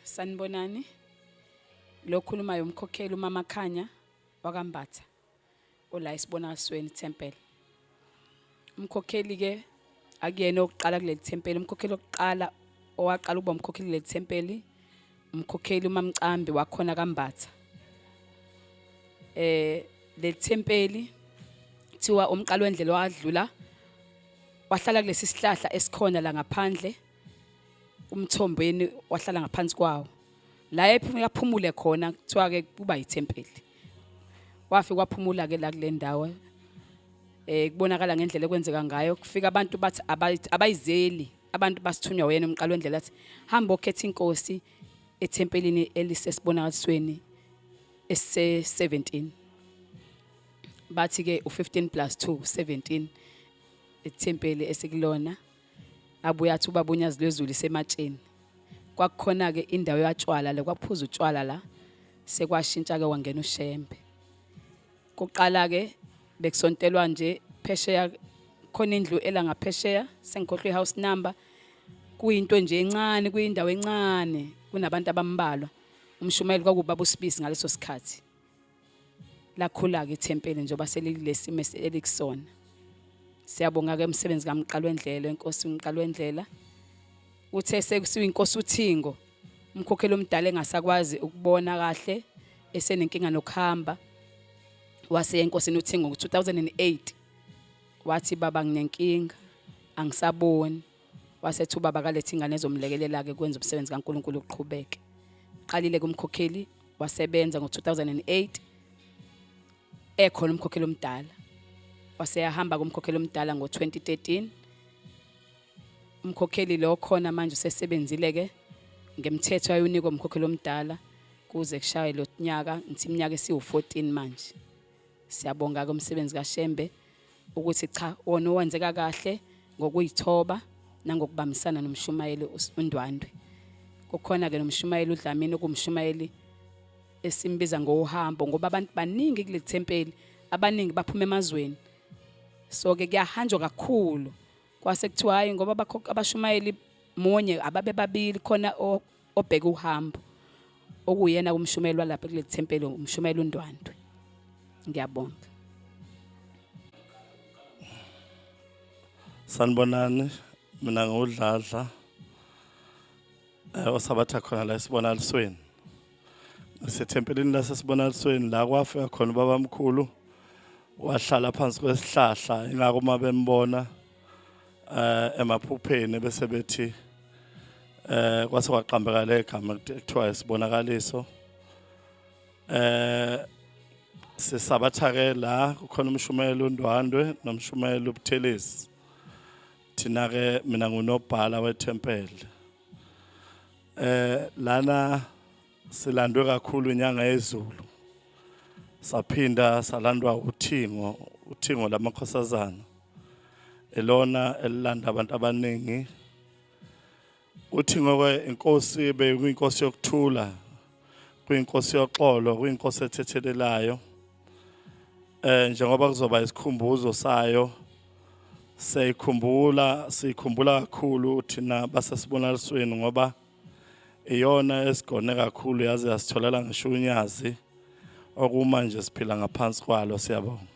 Sanibonani. Lo khulumayo umkhokheli uMama Khanya wakaMbatha ola esibonakalisweni temple. Umkhokheli ke akuyena oqala kuleli thempeli, umkhokheli oqala owaqala ukuba umkhokheli kuleli thempeli umkhokheli uMamcambi wakhona kaMbatha. Eh leli thempeli kuthiwa umqalo wendlela wadlula wahlala kulesi sihlahla esikhona la ngaphandle umthombeni wahlala ngaphansi kwawo la ephumule khona kuthiwa ke kuba yithempeli wafika waphumula ke la kule ndawo eh kubonakala ngendlela ekwenzeka ngayo kufika abantu bathi abayizeli abantu basithunywa wena umqalo wendlela athi hamba okhetha inkosi ethempelini elisesibonakalisweni ese 17 bathi ke u15 plus 2 17 ethempeli esikulona Abuye athi ubaba uNyazi lwezulu isematsheni. Kwakukhona-ke indawo yatshwala le kwakuphuza utshwala la sekwashintsha-ke wangena uShembe. Kuqala-ke bekusontelwa nje phesheya khona indlu ela ngaphesheya sengikhohlwe i-house number kuyinto nje encane kuyindawo encane kunabantu abambalwa umshumayeli kwakubaba uSibisi ngaleso sikhathi Lakhula-ke ithempeli njengoba selikulesimo elikusona. Siyabonga-ke umsebenzi kaMqalwendlela, inkosi uMqalwendlela. Uthe sekusiwinkosi uThingo, umkhokheli omdala engasakwazi ukubona kahle, esenenkinga nokuhamba, wase enkosini uThingo ngo-2008 wathi baba nginenkinga angisaboni. Wasethi ubaba kalethe ingane ezomlekelela-ke kwenza umsebenzi kaNkulunkulu uqhubeke. Qalile kumkhokheli wasebenza ngo-2008 ekhona umkhokheli omdala waseyahamba kumkhokheli omdala ngo-2013 umkhokheli lo khona manje usesebenzile ke ngemthetho ayunikwa umkhokheli omdala kuze kushaye lo nyaka ngithi iminyaka esiwu-14 manje Siyabonga ke umsebenzi kaShembe ukuthi cha wona owenzeka kahle ngokuyithoba nangokubambisana nomshumayeli uNdwandwe. Kukhona ke nomshumayeli uDlamini okumshumayeli esimbiza ngohambo ngoba abantu baningi kuleli thempeli abaningi baphuma emazweni. So ke kuyahanjwa kakhulu kwase kuthiwa hayi ngoba abashumayeli munye ababe babili khona obheka uhambo okuyena kumshumayeli walapha kuleli thempeli umshumayeli uNdwandwe ngiyabonga Sanibonani mina ngudladla eh osabatha khona la esibonalisweni sethempelini lasesibonalisweni la kwafika khona ubabamkhulu wahlala phansi kwesihlahla ingakho uma bembona eh emaphupheni bese bethi eh kwase kwaqambeka legama kuthiwa isibonakaliso eh sisabatha ke la kukhona umshumayeli uNdwandwe nomshumayeli uButhelezi thina ke mina ngunobhala wethempeli eh lana silandwe kakhulu inyanga yezulu saphinda salandwa uthingo uthingo lamakhosazana elona elilanda abantu abaningi uthingo ke inkosi beyinkosi yokuthula kuyinkosi yoxolo kuyinkosi ethethelelayo eh njengoba kuzoba isikhumbuzo sayo siyikhumbula sikhumbula kakhulu thina basesibonalisweni ngoba iyona esigone kakhulu yaze yasitholela ngisho unyazi okumanje siphila ngaphansi kwalo siyabonga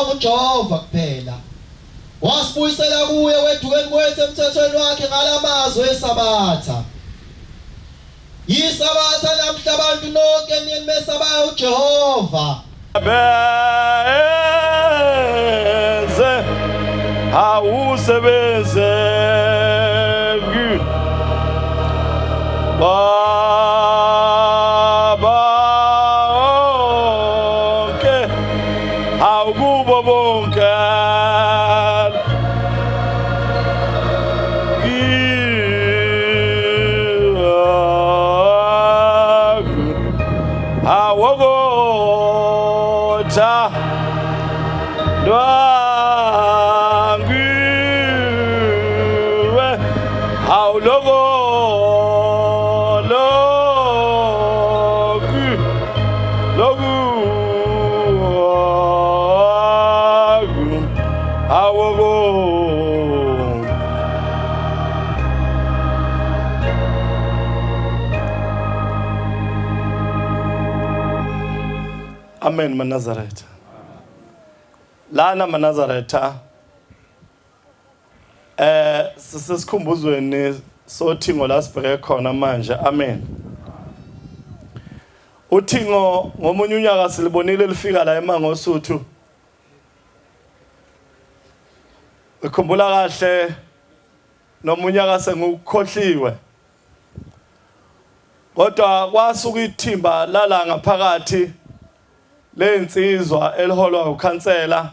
nguJehova kuphela. Wasibuyisela kuye wedukeni kwethu emthethweni wakhe ngalamazwi eSabatha. Yisabatha namhla abantu nonke nimesabayo uJehova. Benze awusebenze Baba onke awukubo bonke Awogotha Dwangiwe Awulogo Logu Logu Awogo Amen maNazaretha. Lana maNazaretha sisesikhumbuzweni sothingo la sibheke khona manje. Amen. Uthingo ngomunye unyaka silibonile lifika la eMangosuthu. Ukhumbula kahle noma unyaka sengukhohliwe. Kodwa kwasuka ithimba lala ngaphakathi lezinsizwa eliholwa ukhansela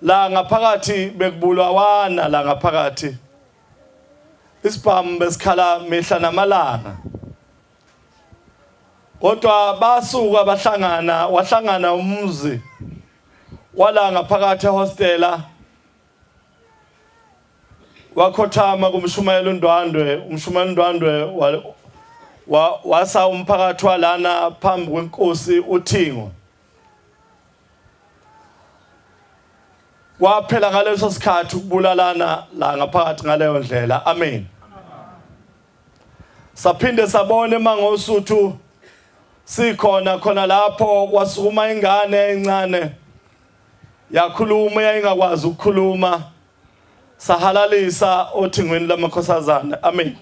la ngaphakathi bekubulwa wana la ngaphakathi isibhamu besikhala mihla namalanga kodwa basuka bahlangana wahlangana umuzi wala ngaphakathi ehostela wakhothama kumshumayela uNdwandwe umshumayela uNdwandwe wa, wasa umphakathi walana phambi kwenkosi uThingo kwaphela ngaleso sikhathi ukubulalana la ngaphakathi ngaleyo ndlela amen saphinde sabona eMangosuthu sikhona khona lapho kwasukuma ingane encane yakhuluma yayingakwazi ukukhuluma sahalalisa othingweni lamakhosazane amen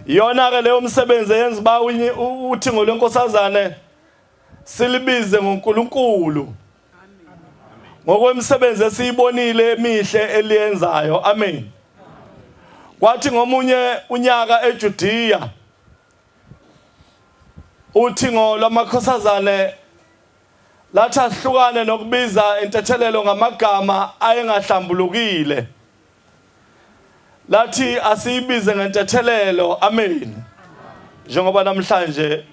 iyona ke leyo msebenzi eyenza uba uthingo lwenkosazane silibize ngoNkulunkulu ngokwemisebenzi esiyibonile emihle eliyenzayo amen kwathi ngomunye unyaka eJudiya uthingo lwamakhosazane lathi ahlukane nokubiza intethelelo ngamagama ayengahlambulukile lathi asiyibize ngentethelelo amen njengoba namhlanje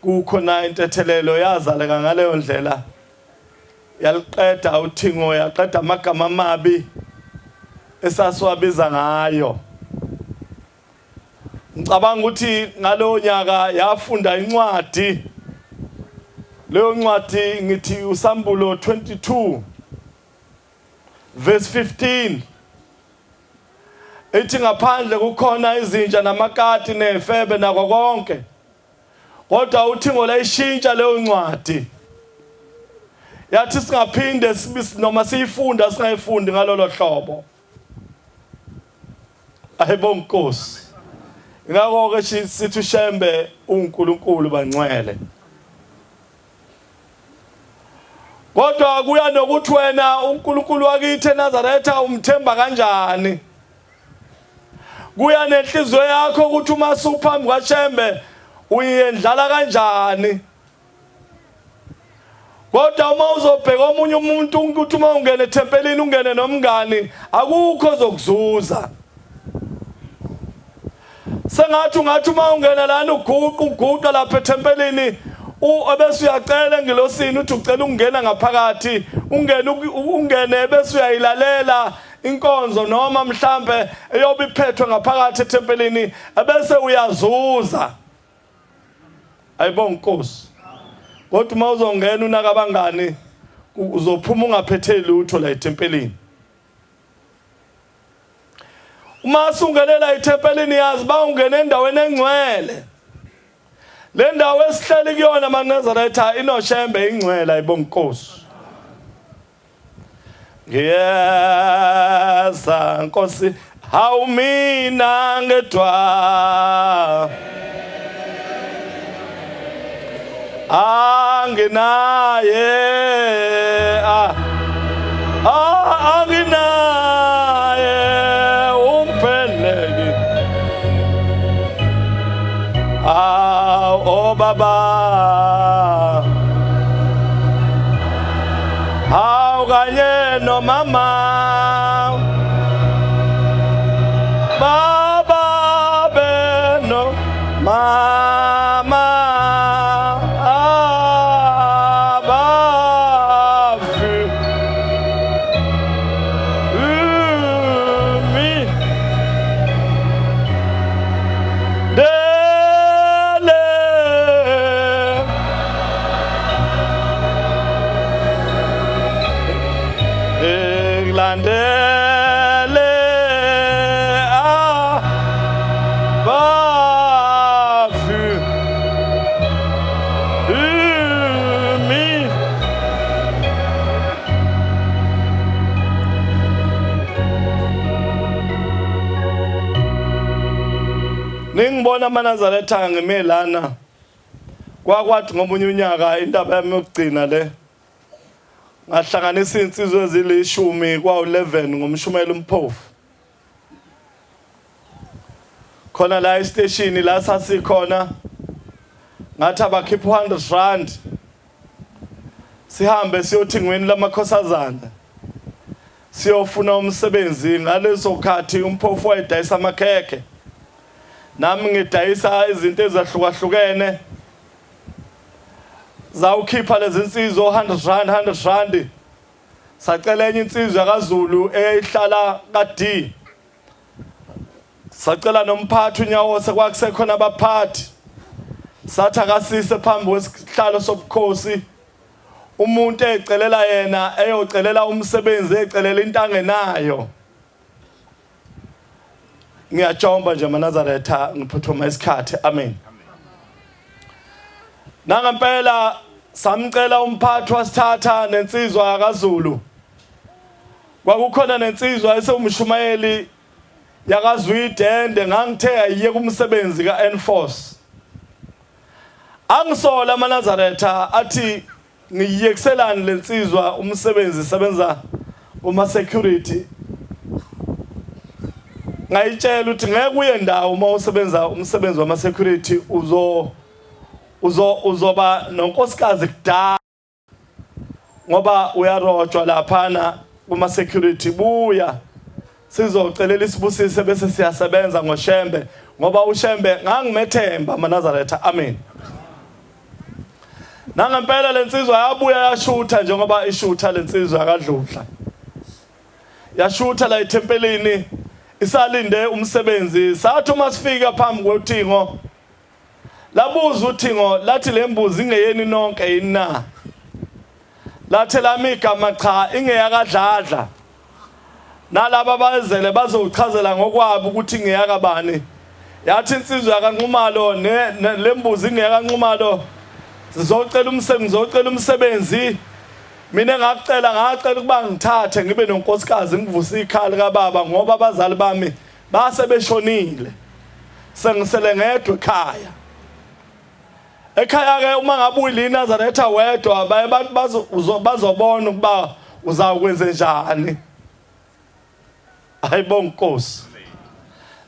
kukhona intethelelo yazaleka ngaleyo ndlela yaliqeda uthingo yaqeda amagama amabi esasiwabiza ngayo ngicabanga ukuthi ngalowo nyaka yafunda incwadi leyo ncwadi ngithi usambulo 22 verse 15 ithi ngaphandle kukhona izinja namakati nefebe nako konke kodwa uthingo layishintsha leyo ncwadi yathi singaphinde noma siyifunda singayifundi ngalolo hlobo ayibonga inkosi ngakho ke sithi uShembe uNkulunkulu bangcwele kodwa kuya nokuthi wena uNkulunkulu wakithi eNazaretha umthemba kanjani kuya nenhliziyo yakho ukuthi uma suphambi kwaShembe uyendlala kanjani kodwa uma uzobheka omunye umuntu ukuthi uma ungena ethempelini ungene nomngani akukho ozokuzuza sengathi ungathi uma ungena lana uguqa uguqa lapha ethempelini ebese uyacela engilosini uthi ucela ukungena ngaphakathi ungene ungene bese uyayilalela inkonzo noma mhlambe eyobe iphethwe ngaphakathi ethempelini ebese uyazuza ayibonga inkosi kodwa uma uzongena unaka abangani uzophuma ungaphethe lutho la ethempelini uma sungelela ethempelini yazi ba ungena endaweni engcwele Le ndawo esihleli kuyona amaNazaretha inoShembe ingcwele ayibonga inkosi. Ngiyeza Nkosi hawu mina ngedwa anginaye ah ah anginaye umpheleki ah oh baba hawu kanye nomama baba beno mama abafi umi dele Nglandele abafi umi Ningibona amaNazaretha ngime lana kwakwathi ngomunye unyaka indaba yami yokugcina le ngahlanganisa izinsizwa ezilishumi kwawu-11 ngomshumela umphofu khona la esiteshini la sasikhona ngathi abakhipha u-100 rand sihambe siyothingweni lamakhosazana siyofuna umsebenzi ngaleso khathi umphofu wayedayisa amakhekhe nami ngidayisa izinto ezahlukahlukene zawukhipha lezi nsizwa 100 rand 100 rand sacela enye insizwa kaZulu eyayihlala ka-D sacela nomphathi uNyawose kwakusekhona abaphathi sathi akasise phambi kwesihlalo sobukhosi umuntu ecelela yena eyocelela umsebenzi ecelela into angenayo ngiyajomba nje manazaretha ngiphuthuma isikhathi amen nangempela samcela umphathi wasithatha nensizwa yakaZulu kwakukhona nensizwa esewumshumayeli yakazwidende ngangithe ayiye kumsebenzi ka-enforce angisola amanazaretha athi Ngiyiyekiselani lensizwa umsebenzi isebenza kuma security. Ngayitshela ukuthi ngeke uye ndawo uma usebenza umsebenzi wama security uzo uzo uzoba nonkosikazi kudala ngoba uyarojwa laphana kuma security buya sizocelela isibusise bese siyasebenza ngoShembe ngoba uShembe ngangimethemba amaNazaretha amen Nangempela lensizwa yabuya yashutha njengoba ishutha lensizwa yakadludla. Yashutha la ethempelini isalinde umsebenzi sathi uma sifika phambi kothingo labuza uthingo lathi lembuzi ingeyeni nonke yini na Lathi lami igama cha ingeyakadladla. Nalaba bayezele bazochazela ngokwabo ukuthi ingeyakabani. Yathi insizwa yakaNxumalo ne lembuzi ingeyakaNxumalo sizocela umsebenzi ngizocela umsebenzi mina ngakucela ngacela ukuba ngithathe ngibe nonkosikazi ngivuse ikhaya likababa ngoba abazali bami base beshonile sengisele ngedwa ekhaya Ekhaya ke uma ngabe uyiNazaretha wedwa baye abantu bazobona ukuba uzawukwenze njani. Ayibonga Nkosi.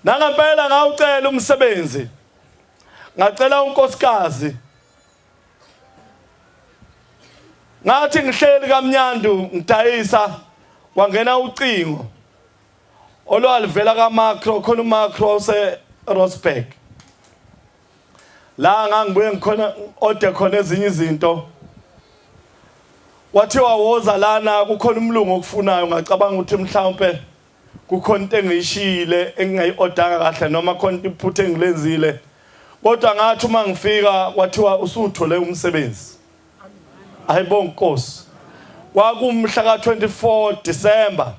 Nangempela ngawucela umsebenzi. Ngacela unkosikazi. Ngathi ngihleli kamnyandu ngidayisa kwangena ucingo olwalivela kaMacro khona uMacro use Rosberg. La ngangibuye ngikhona ode khona ezinye izinto kwathiwa woza lana kukhona umlungu okufunayo ngacabanga ukuthi mhlawumpe kukhona into engiyishiyile engingayi-odanga kahle noma khona into iphutha engilenzile kodwa ngathi uma ngifika kwathiwa usuthole umsebenzi ayibonga inkosi kwakumhla ka-24 December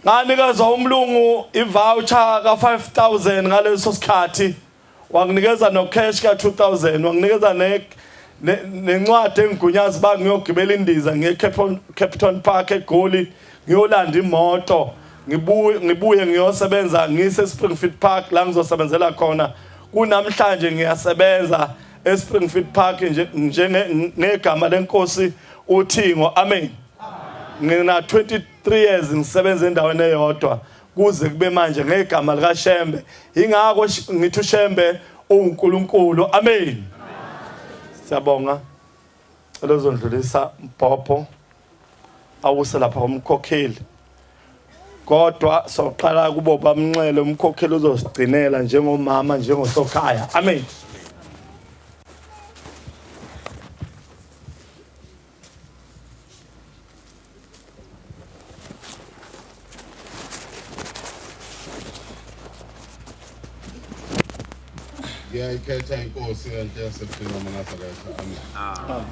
Nganikezwa umlungu ivoucher ka 5000 ngaleso sikhathi wanginikeza no cash ka 2000 wanginikeza ne nencwadi engigunyaza uba ngiyogibela indiza ngiye Cape Town Park eGoli ngiyolanda imoto ngibuye ngibuye ngiyosebenza ngise Springfield Park la ngizosebenzela khona kunamhlanje ngiyasebenza eSpringfield Park nje njengegama lenkosi uThingo amen ngina 23 years ngisebenza endaweni eyodwa kuze kube manje ngegama likaShembe ingakho ngithi uShembe uNkulunkulu amen siyabonga cela uzondlulisa mbhobho awuse lapha umkhokheli kodwa soqala kubo bamnxele umkhokheli uzosigcinela njengomama njengosokhaya amen Ngiyayikhetha inkosi enhle yasebuhleni wamaNazaretha. Amen.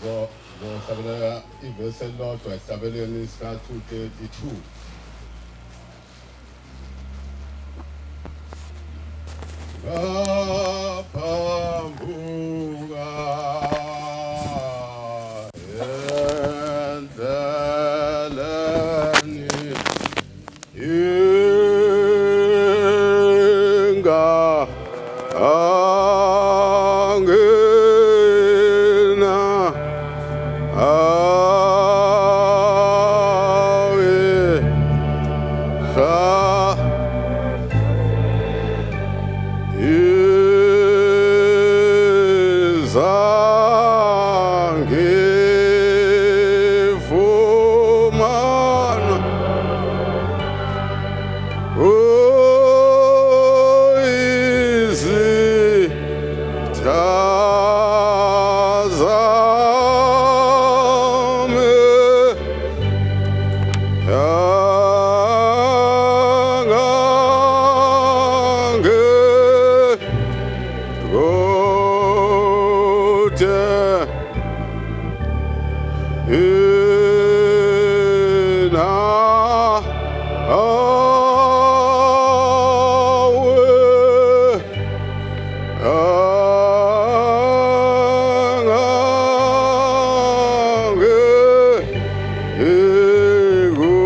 Zo zohlabelela ivesi elilodwa esihlabelweni sika-232. Ngaphambuka endleleni inga angena awe sa izangifumana izithazame angange kude ina awe angange ikude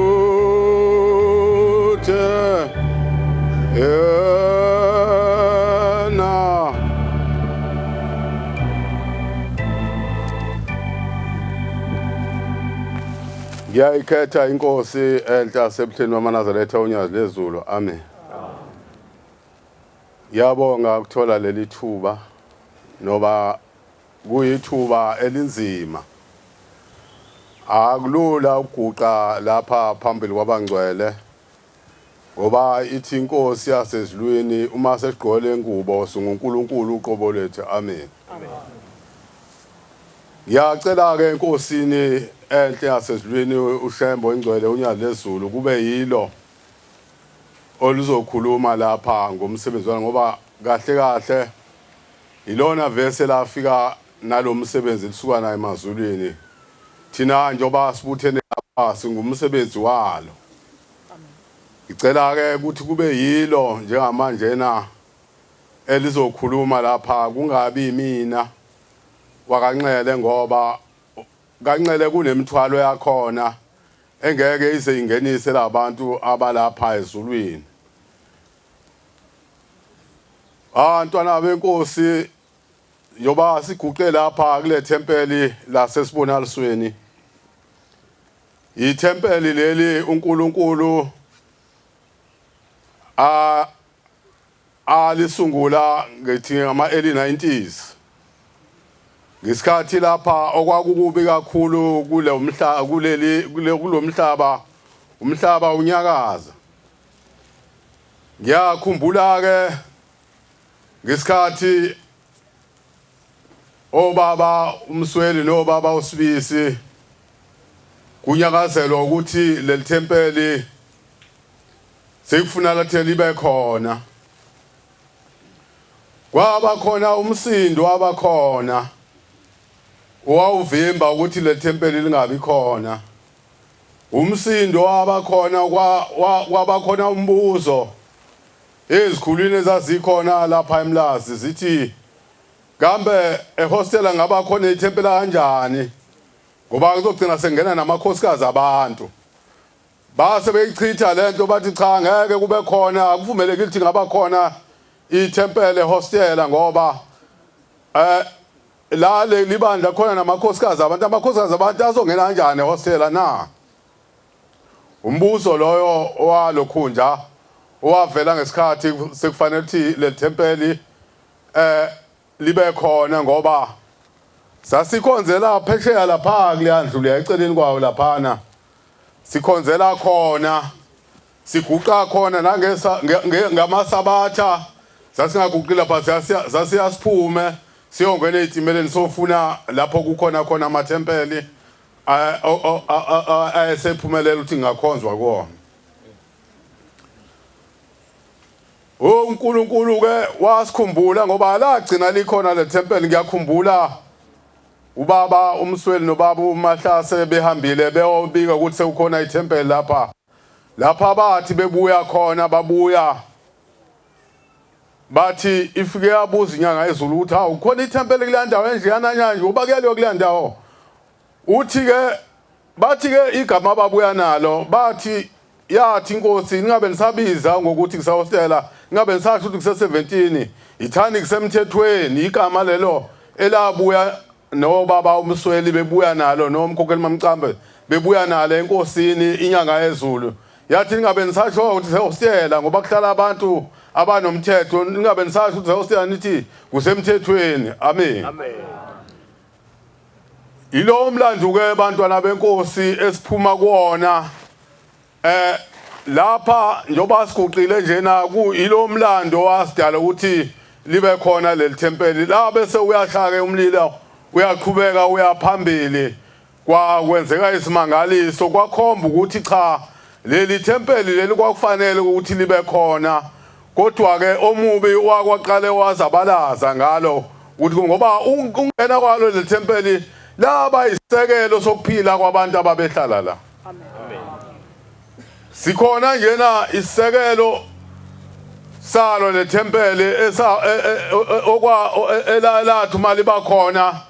yena. Ngiyayikhetha inkosi enhle yasebuhleni wamaNazaretha uNyazi lezulu. Amen. Ngiyabonga ukuthola leli thuba noba kuyithuba elinzima. Akulula ukuguqa lapha phambili kwabangcwele ngoba ithi inkosi yasezulwini uma sesigqoke lengubo singuNkulunkulu uqobo lwethu. Amen. Ngiyacela-ke enkosini enhle yasezulwini uShembe oyingcwele uNyazi lezulu kube yilo oluzokhuluma lapha ngomsebenzi walo ngoba kahle kahle ilona vese lafika nalomsebenzi lisuka naye emazulwini thina njengoba sibuthene lapha singumsebenzi walo ngicela ke ukuthi kube yilo njengamanje na elizokhuluma lapha kungabi mina wakaNxele ngoba kaNxele kunemithwalo yakhona engeke ize ingenise labantu abalapha ezulwini. Ah ntwana benkosi njoba siguqe lapha kule thempeli lasesibonalisweni. Ithempeli leli uNkulunkulu a alisungula ngithi ngama early 90s ngesikhathi lapha okwakukubi kakhulu kule umhlaba kuleli kulomhlaba umhlaba unyakaza ngiyakhumbula ke ngesikhathi obaba umsweli nobaba usibisi kunyakazelwa ukuthi leli thempeli Sekufuna lathi libe khona. Kwaba khona umsindo waba khona owawuvimba ukuthi le thempeli lingabi khona. Umsindo wabakhona kwabakhona umbuzo ezikhulwini ezazikhona lapha eMlazi zithi kambe ehostela ngaba khona ithempela kanjani ngoba kuzogcina sengena namakhosikazi abantu. Base beyichitha lento bathi cha ngeke kube khona akuvumelekile ukuthi ngaba khona ithempele ehostela ngoba eh la leli bandla khona namakhosikazi abantu amakhosikazi abantu azongena kanjani ehostela na umbuzo loyo owalokhunja owavela ngesikhathi sekufanele ukuthi leli thempeli eh libe khona ngoba sasikhonzela phesheya lapha kuleya ndlu leya eceleni kwayo laphana sikhonzela khona siguqa khona nangesa ngamasabatha sasingaguqi lapha sasiyasiphume siyongena ey'timeleni sofuna lapho kukhona khona amathempeli ayesephumelela ukuthi ngakhonzwa kuwona. UNkulunkulu ke wasikhumbula ngoba lagcina likhona le thempeli ngiyakhumbula ubaba uMsweli nobaba uMahlase behambile beyobika ukuthi sekukhona ithempeli lapha lapha bathi bebuya khona babuya bathi ifike yabuza inyanga yezulu ukuthi hawu khona ithempeli kuleya ndawo enjeyana nje uba kuyaliwa kuleya ndawo uthi ke bathi ke igama ababuya nalo bathi yathi inkosi ningabe nisabiza ngokuthi kusehostela ningabe nisasho ukuthi kuse-17 ithani kusemthethweni igama lelo elabuya nobaba umsweli bebuya nalo nomkhokheli mamcambe bebuya nalo enkosini inyanga yezulu yathi ningabe nisasho ukuthi sehostela ngoba kuhlala abantu abanomthetho ningabe nisasho ukuthi sehostela nithi kusemthethweni amen, amen. Yilowo mlando ke bantwana benkosi esiphuma kuwona eh lapha njengoba siguqile njena ku yilo mlando wasidala ukuthi libe khona leli thempeli la bese uyashaka umlilo uyaqhubeka uyaphambili kwakwenzeka isimangaliso kwakhomba ukuthi cha leli thempeli leli kwakufanele ukuthi libe khona kodwa ke omubi wakwaqale wazabalaza ngalo ukuthi ngoba ungena kwalo leli thempeli laba isisekelo sokuphila kwabantu ababehlala la sikhona njena isisekelo salo lethempeli esa e, e, e, okwa elathi uma liba khona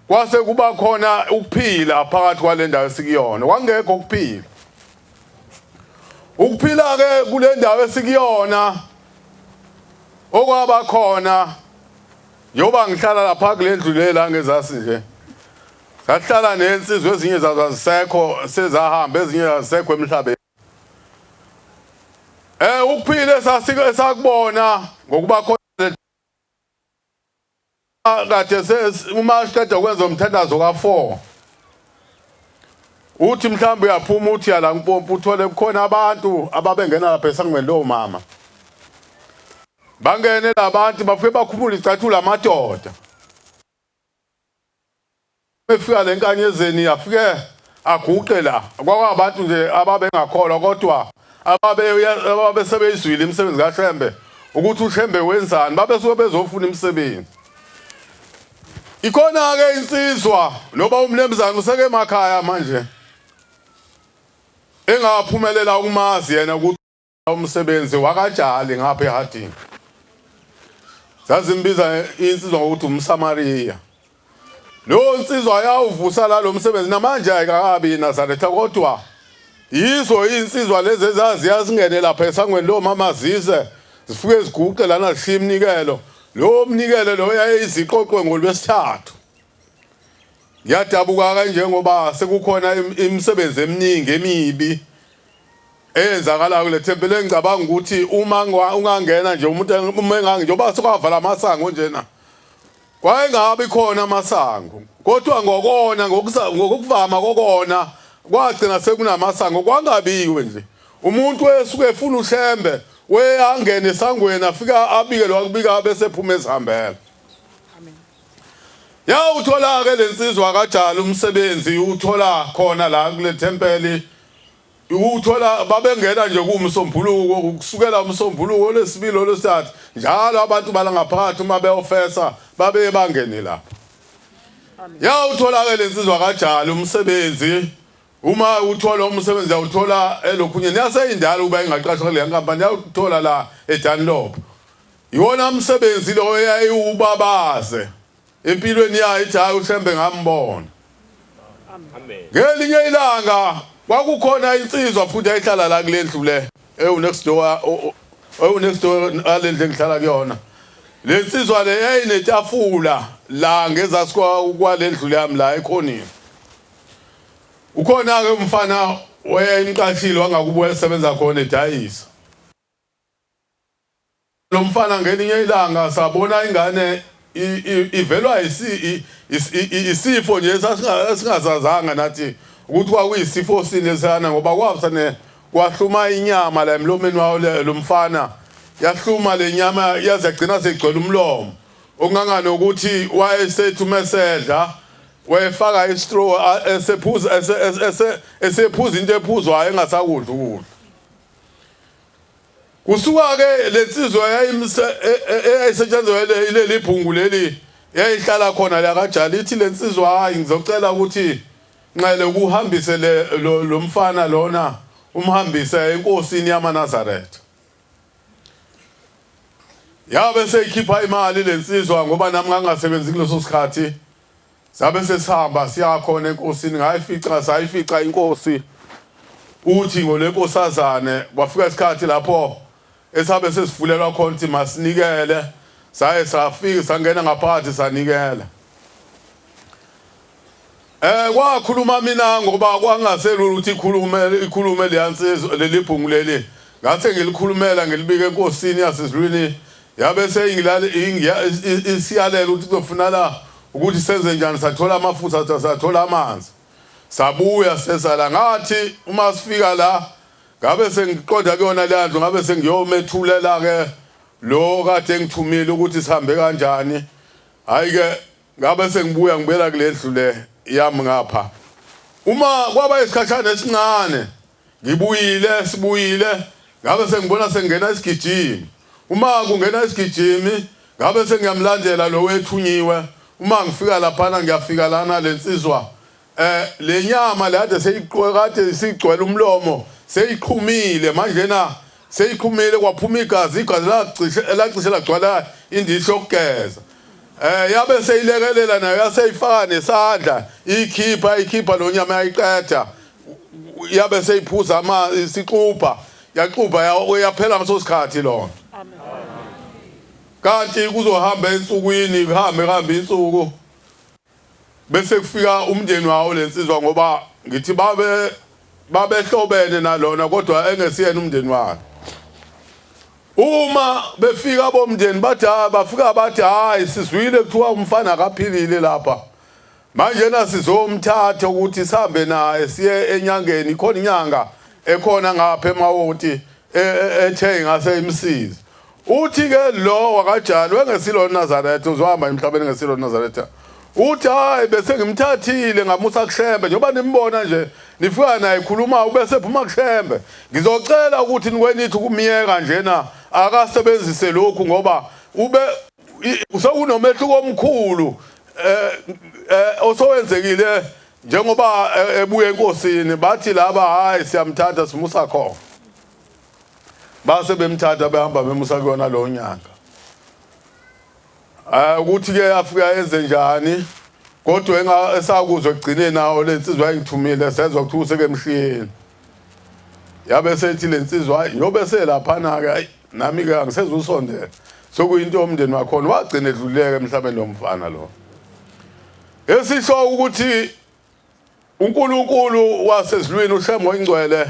kwase kuba khona ukuphila phakathi kwale ndawo esikuyona kwangekho ukuphila ukuphila ke kule ndawo esikuyona okwaba khona njengoba ngihlala lapha kule ndlu le la ngezasi nje sahlala nensizwa ezinye zazo azisekho sezahamba ezinye azisekho emhlabeni eh ukuphila esasike esakubona ngokuba khona kade uma siqeda ukwenza umthandazo ka-4 uthi mhlawumbe uyaphuma uthi yala ngipompa uthole kukhona abantu ababengena lapha esangweni lowo mama bangene labantu bafike bakhumula icathulo amadoda Efika le nkanyezeni afike aguqe la kwakwabantu nje ababengakholwa kodwa ababe ababe sebeyizwile imisebenzi kaShembe ukuthi uShembe wenzani babesuke bezofuna imisebenzi ikhona ke insizwa noba umnemzane useke emakhaya manje engaphumelela ukumazi yena ukuthi umsebenzi wakajali ngapha ehadini zazimbiza insizwa ngokuthi umsamariya lo nsizwa yawuvusa la lo msebenzi namanje ayikakabi iNazaretha kodwa yizo insizwa lezi ezaziya zingene lapha esangweni lo mama zize zifike ziguqe lana zishiya iminikelo lo mnikelo lo yayiziqoqwe ngolwesithathu ngiyadabuka kanjengoba sekukhona imisebenzi eminingi emibi eyenzakalayo kule thempeli engicabanga ukuthi uma ungangena nje umuntu uma engange njengoba sekwavala amasango njena kwayengabi khona amasango kodwa ngokona ngokuvama kokona kwagcina sekunamasango kwangabiwe nje umuntu esuke efuna ushembe weyangena esangweni afika abike lo akubika bese ephuma ezihambela yawuthola ke lensizwa kajala umsebenzi uthola khona la kule thempeli Ukuthola babengena nje kuwumsombuluko kusukela umsombuluko olwesibili olwesithathu njalo abantu bala ngaphakathi uma beyofesa babeye bangene lapho. Yawuthola-ke le nsizwa kajali umsebenzi Uma uthola umsebenzi awuthola elokhunye niyaseyindala ukuba ingaqashwa kule nkampani yawuthola la eDunlop. Iwona umsebenzi lo eyayiwubabaze empilweni yayo ithi hayi uShembe ngambona. Amen. Ngelinye ilanga kwakukhona insizwa futhi ayihlala la kule ndlu le ewu next door ewu next door ale ndlu engihlala kuyona. Le nsizwa le yayinetafula la ngezasi kwale ndlu yami la ekhoneni. Ukhona-ke umfana wayemqashile wangakubo esebenza khona edayisa. Lo mfana ngelinye ilanga sabona ingane ivelwa isifo nje esingazazanga nathi ukuthi kwakuyisifo sini esana ngoba kwafane kwahluma inyama la emlomeni wawo lo mfana yahluma le nyama yaze yagcina seyigcwele umlomo okunganganokuthi wayesethi uma esedla wayefaka istraw esephuza esephuza into ephuzwayo engasakudla ukudla. Kusuka ke lensizwa eyayisetshenzwa ileli bhungu leli yayihlala khona la kaJali ithi lensizwa hayi ngizocela ukuthi nxele ukuhambise lo mfana lona umhambise enkosini yamaNazaretha. Yabe seyikhipha imali lensizwa ngoba nami ngangasebenzi kuleso sikhathi. Sabe sesihamba siyakhona enkosini ngayifica sayifica inkosi uthi ngolenkosazane kwafika isikhathi lapho esabe sesivulelwa khona ukuthi masinikele saye safika sangena ngaphakathi sanikela. Kwakhuluma mina ngoba kwangaselula ukuthi ikhulume ikhulume leyansizwa leli bhungu leli ngase ngilikhulumela ngilibike enkosini yasezulwini yabe seyingilale isiyalela ukuthi kuzofunala ukuthi senze njani sathola amafutha sathola amanzi sabuya sesala ngathi uma sifika la ngabe sengiqonda kuyona le ndlu ngabe sengiyomethulela ke lo kade ngithumile ukuthi sihambe kanjani hayi ke Ngabe sengibuya ngibuyela kule ndlu le yami ngapha. Uma kwaba isikhashana esincane ngibuyile sibuyile ngabe sengibona sengena isigijimi. Uma kungena isigijimi ngabe sengiyamlandela lo wethunyiwe. Uma ngifika laphana ngiyafika lana lensizwa le nyama le kade seyiqokade isigcwele umlomo seyiqhumile manje na seyiqhumile kwaphuma igazi igazi lacishe lacishe lagcwala indishi yokugeza yabe seyilekelela nayo yaseyifaka nesandla ikhipha ikhipha lo nyama yayiqeda yabe seyiphuza ama isixubha yaxubha yaphela ngaso sikhathi lona kanti kuzohamba ensukwini kuhambe kuhambe insuku Bese kufika umndeni wawo lensizwa ngoba ngithi babe babehlobene nalona kodwa engesiyena umndeni wakhe. Uma befika bomndeni bathi hayi bafika bathi hayi sizwile kuthiwa umfana akaphilile lapha. Manje na sizomthatha ukuthi sihambe naye siye enyangeni ikhona inyanga ekhona ngapha eMawoti e, e, ethe ingase imsize. Uthi ke lo wakajali wengesilo Nazaretha uzohamba emhlabeni ngesilo Nazaretha. Uthi hayi bese ngimthathile ngamusa kuShembe njengoba nimbona nje nifika naye khuluma ubese phuma kuShembe. Ngizocela ukuthi nikwenithi ukumyeka njena akasebenzise lokhu ngoba ube sekunomehluko omkhulu eh osowenzekile njengoba ebuye enkosini bathi laba hayi siyamthatha simusa khona. Base bemthatha behamba bemusa kuyona lo nyanga. Ukuthi ke afika enze njani kodwa enga esakuzwa ekugcineni nawo lensizwa ayingithumile sezwa kuthiwa usekemshiyeni. Yabe sethi lensizwa yobe selaphana ke ayi nami ke angisezusondela. Sokuyinto yomndeni wakhona wagcina edluleke emhlabeni lo mfana lo. Esisho ukuthi uNkulunkulu wasezulwini uShembe oyingcwele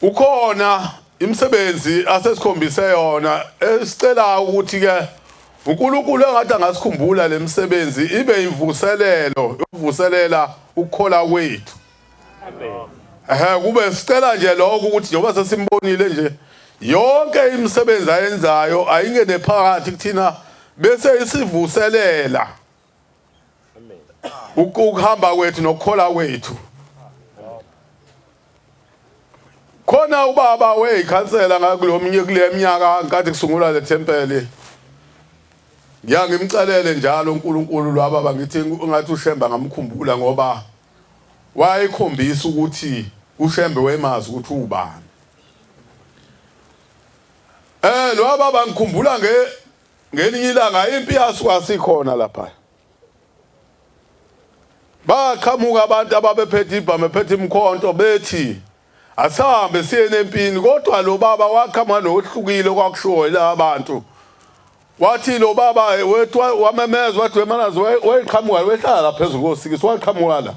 ukhona imisebenzi asesikhombise yona esicela ukuthi ke uNkulunkulu engathi angasikhumbula lemisebenzi ibe imvuselelo yokuvuselela ukukhola kwethu. Amen. Ehhe kube sicela nje lokho ukuthi njengoba sesimbonile nje yonke imisebenzi ayenzayo ayingene phakathi kuthina bese isivuselela ukuhamba kwethu nokukhola kwethu. Khona ubaba weyikhansela ngakulomnye kule minyaka nkathi kusungulwa le thempeli. Ngiya ngimcelele njalo uNkulunkulu lwababa ngithi ungathi uShemba ngamkhumbula ngoba Wayekhombisa ukuthi uShembe wemazi ukuthi ubani. Eh lo baba ngikhumbula nge ngelinye ilanga impi yasuka sikhona lapha. Baqhamuka abantu ababephethe ibhamu ephethe imkhonto bethi asahambe siye empini kodwa lo baba waqhamuka nohlukile kwakushiwo yilaba bantu. Wathi lo baba wethu wamemeza wathi wemanazi wayeqhamuka wehlala phezulu kosikisi waqhamuka la.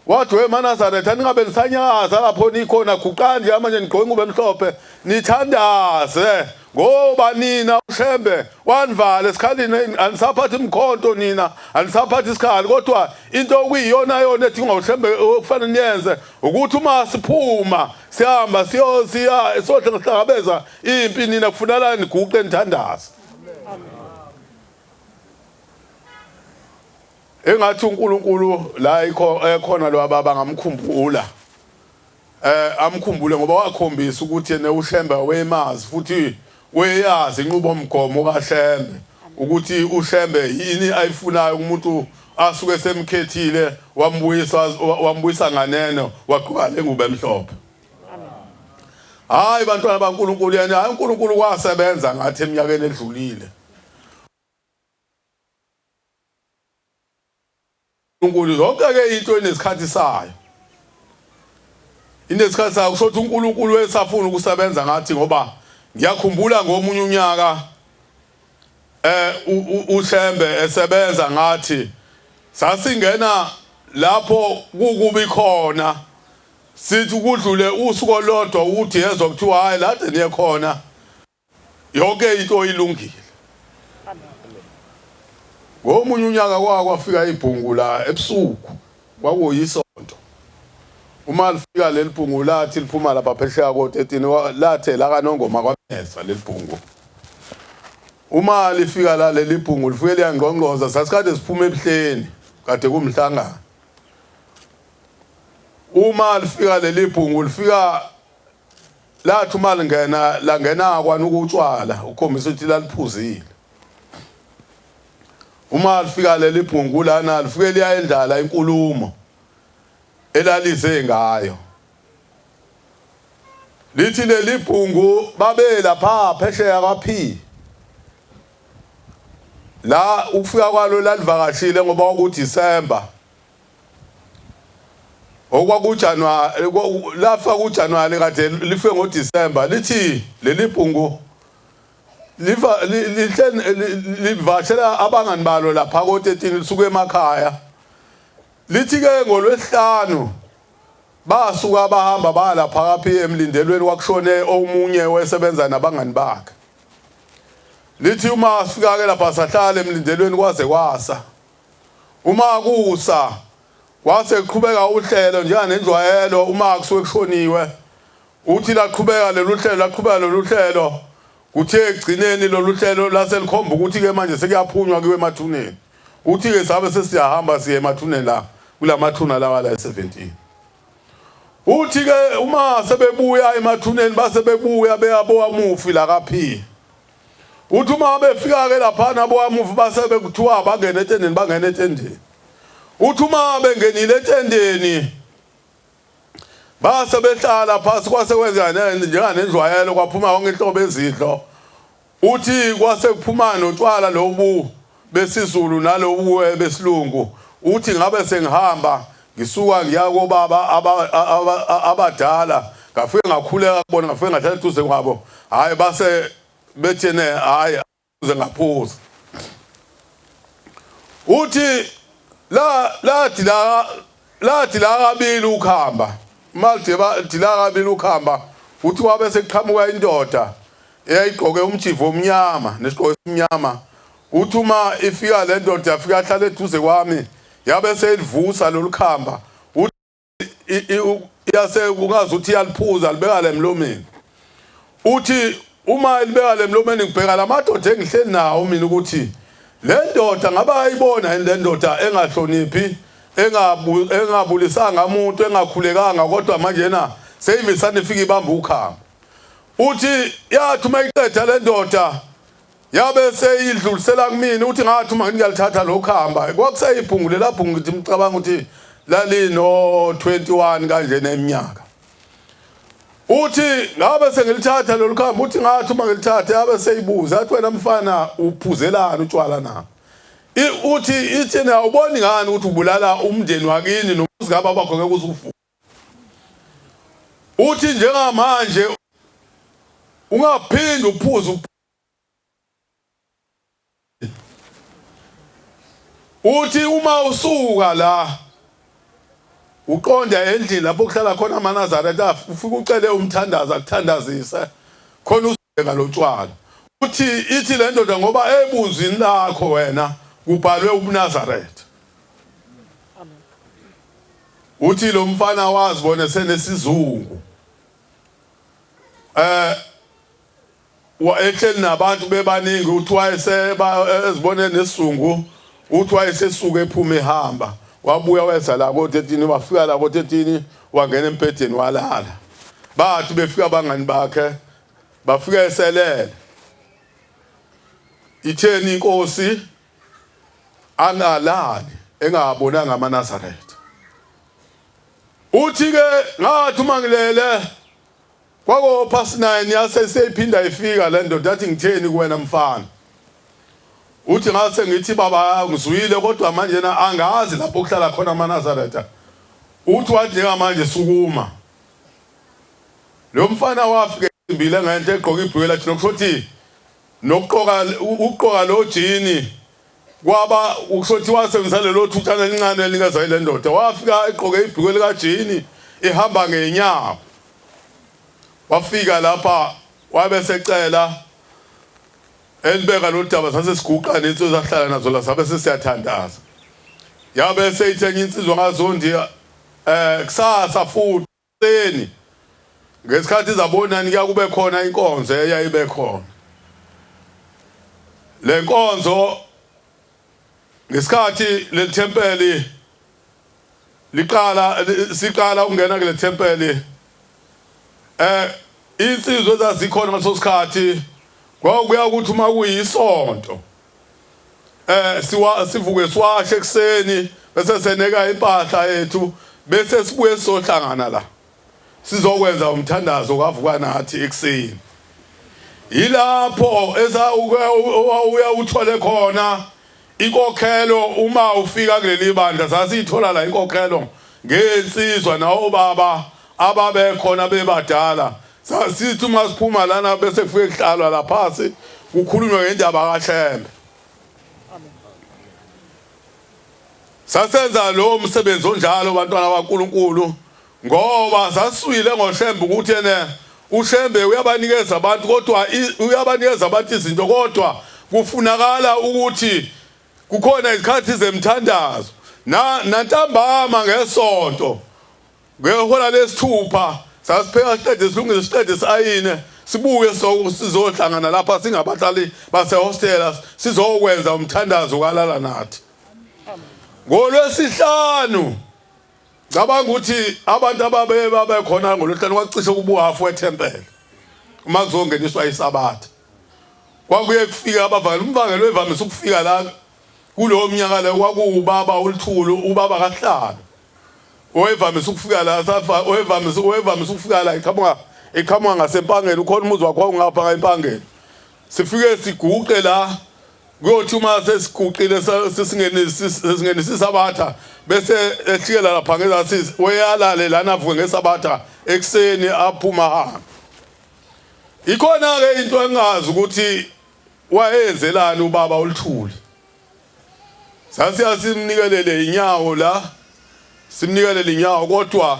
Wathi wemaNazaretha ningabe nisanyakaza lapho nikhona guqani nje manje nigqoke ingubo emhlophe nithandaze ngoba nina uShembe wanivala esikhalini anisaphathi imkhonto nina anisaphathi isikhali kodwa into okuyiyona yona ethi ngoShembe okufanele niyenze ukuthi uma siphuma sihamba siyo siya sohlangabeza impi nina kufunala niguqe nithandaze. Engathi uNkulunkulu la ekhona lo baba ngamkhumbula. Eh amkhumbule ngoba wakhombisa ukuthi yena uShembe wemazi futhi weyazi inqubomgomo kaShembe ukuthi uShembe yini ayifunayo umuntu asuke semkhethile wambuyisa wambuyisa nganeno wagqoka lengubo emhlophe. Hayi bantwana baNkulunkulu yena hayi uNkulunkulu wasebenza ngathi eminyakeni edlulile. uNkulunkulu yonke ke into inesikhathi sayo inesikhathi sayo kusho ukuthi uNkulunkulu wesafuna ukusebenza ngathi ngoba ngiyakhumbula ngomunye unyaka eh uShembe esebenza ngathi sasingena lapho kukubi khona sithi kudlule usuku olodwa ukuthi yezwa kuthiwa hayi lade niye khona yonke into ilungile. Ngomunye unyaka kwake kwafika ibhungu la ebusuku, kwakuyisonto. Uma lifika leli bhungu lathi liphuma lapha phesheya ko-13 lathe lakaNongoma kwameza leli bhungu. Uma lifika la leli bhungu lifike liyangqongqoza sasikade siphuma ebuhleni kade kumhlangano. Uma lifika leli bhungu lifika Lathi uma lingena langena kwanuka utshwala ukukhombisa ukuthi laliphuzile. Uma lifika leli bhungu lana lifike liyayendlala inkulumo elalize ngayo. Lithi leli bhungu babe lapha phesheya kwaP. La ukufika kwalo lalivakashile ngoba kwakuDisemba. okwakuJanuary lafa kuJanuary kade life ngoDisemba lithi leli bhungu lifa lihle livashela abangani balo lapha ko-13 lisuke emakhaya lithi ke ngolwesihlanu basuka bahamba baya lapha kaphi emlindelweni kwakushone omunye wesebenza nabangani bakhe lithi uma sifika ke lapha sahlala emlindelweni kwaze kwasa Uma kusa kwase kuqhubeka uhlelo njenganenjwayelo uma kusuke kushoniwe uthi laqhubeka lolu hlelo laqhubeka lolu hlelo kuthe ekugcineni lolu hlelo lase likhomba ukuthi-ke manje sekuyaphunywa kuyiwe emathuneni uthi-ke sabe sesiyahamba siye emathuneni la kula mathuna lawa la e-17 uthi-ke uma sebebuya emathuneni base bebuya beyabowa mufi la ka-p Uthi uma befika ke laphana bowamufi base bekuthiwa bangene etendeni bangene etendeni. Uthi uma bengenile etendeni base behlala phasi kwase kwenza njenganendlwayelo kwaphuma yonke inhlobo ezidlo. Uthi kwase kuphuma notshwala lobu besiZulu nalobu besilungu. Uthi ngabe sengihamba ngisuka ngiya kobaba abadala ngafike ngakhuleka kubona ngafike ngahlala eduze kwabo hhayi base bethene hayi uze ngaphuza uthi la lathi la lathi la kabili ukuhamba manje bathi la kabili ukuhamba uthi wabe sekuqhamuka indoda eyayigqoke umjivo omnyama nesigqoko esimnyama uthi uma ifika le ndoda yafika ahlala eduze kwami yabe seyilivusa lolu khamba yase kungazi ukuthi iyaliphuza libeka le mlomeni uthi uma elibeka le mlomeni ngibheka la madoda engihleli nawo mina ukuthi le ndoda ngabe ayibona yini le ndoda engahloniphi engabulisanga umuntu engakhulekanga kodwa manje na seyivisane ifika ibamba ukhamba uthi yathi uma iqeda le ndoda Yabe seyidlulisela kumina uthi ngathi uma ngiyalithatha lo khamba kwakuseyibhungu lela bhungu ngithi ngicabanga ukuthi Lalino 21 kanje neminyaka. Uthi ngabe sengilithatha lolu khambi, uthi ngathi uma ngilithatha yabe seyibuza athi wena mfana uphuzelani utshwala na? Uthi ithi na uboni ngani ukuthi ubulala umndeni wakini nomuzi kababa bakho ngeke uzuvuke. Uthi njengamanje ungaphindi uphuze. Uthi uma usuka la uqonda endlini lapho kuhlala khona amaNazaretha ufike ucele umthandazo akuthandazise khona usuke ngalotshwala. Uthi ithi le ndoda ngoba ebunzini lakho wena kubhalwe ubuNazaretha. Uthi lo mfana wazibona senesizungu. Ehleli nabantu bebaningi uthi wayeseba ezibone nesizungu uthi wayesesuka ephuma ehamba wabuya weza la ko-13 wafika la ko-13 wangena embhedeni walala. Bathi befika abangani bakhe bafika eselele. Itheni inkosi angalali engabonanga amaNazaretha. Uthi ke ngathi uma ngilele kwako past 9 yase seyiphinda ifika le ndoda yathi ngitheni kuwena mfana. Uthi ngase ngithi baba ngizwile kodwa manje na angazi lapho kuhlala khona amaNazaretha. Uthi wathi njengamanje sukuma. Lo mfana wafika ecimbile ngenhla egqoka ibhulukwe lathi nokusho ukuthi nokuqoka ukuqoka lo jini kwaba ukusho ukuthi wasebenzisa lelo thutshana elincane elinikeza ile ndoda. Wafika egqoke ibhulukwe likajini ehamba ngenyawo. Wafika lapha wabe secela elibeka lo daba sase siguqa nensizwa sahlala nazo la sabe sesiyathandaza. Yabe seyithe enye insizwa ngazondi kusasa futhi ekuseni ngesikhathi zabonani kuyakube khona inkonzo eyayibe khona. Le nkonzo ngesikhathi leli thempeli liqala siqala ukungena kule thempeli insizwa ezazikhona ngaleso sikhathi kwakuya ukuthi uma kuyisonto siwa sivuke siwashe ekuseni bese seneka impahla yethu bese sibuye sizohlangana la sizokwenza umthandazo kavuka nathi ekuseni. Yilapho esa uya uthole khona inkokhelo uma ufika kuleli bandla. Sasiyithola la inkokhelo ngensizwa nawobaba ababekhona bebadala. Sasithi uma siphuma lana bese kufike kuhlalwa la phasi kukhulunywa ngendaba kaShembe. Sasenza lo msebenzi onjalo bantwana baNkulunkulu ngoba sasizwile ngoShembe ukuthi ene uShembe uyabanikeza abantu kodwa uyabanikeza abantu izinto kodwa kufunakala ukuthi kukhona izikhathi zemthandazo na nantambama ngesonto ngehora lesithupha sasipheka siqede silungise siqede siayine sibuye sizohlangana lapha singabahlali basehostela sizokwenza umthandazo kalala nathi. Ngolwesihlanu cabanga ukuthi abantu ababe babekhona ngolwesihlanu kwacishe kuba uhafu wethempeli uma kuzongeniswa isabatha. Kwakuye kufika abavangeli, umvangeli wevamise ukufika la kulowo mnyaka leyo kwakuwubaba uLithulu, ubaba kaHlalo owevamise ukufika la safa owevamise owevamise ukufika la iqhamuka iqhamuka ngasempangeni ukhona umuzi wakho ungapha ngempangeni. Sifike siguqe la kuyothi uma sesiguqile sesingenisa isabatha bese ehlikela lapha ngezasi weyalale lana avuke ngesabatha ekuseni aphuma ahambe. Ikhona ke into engazi ukuthi wayenzelani ubaba uLithuli. Sasiya simnikelele inyawo la simnikelele inyawo kodwa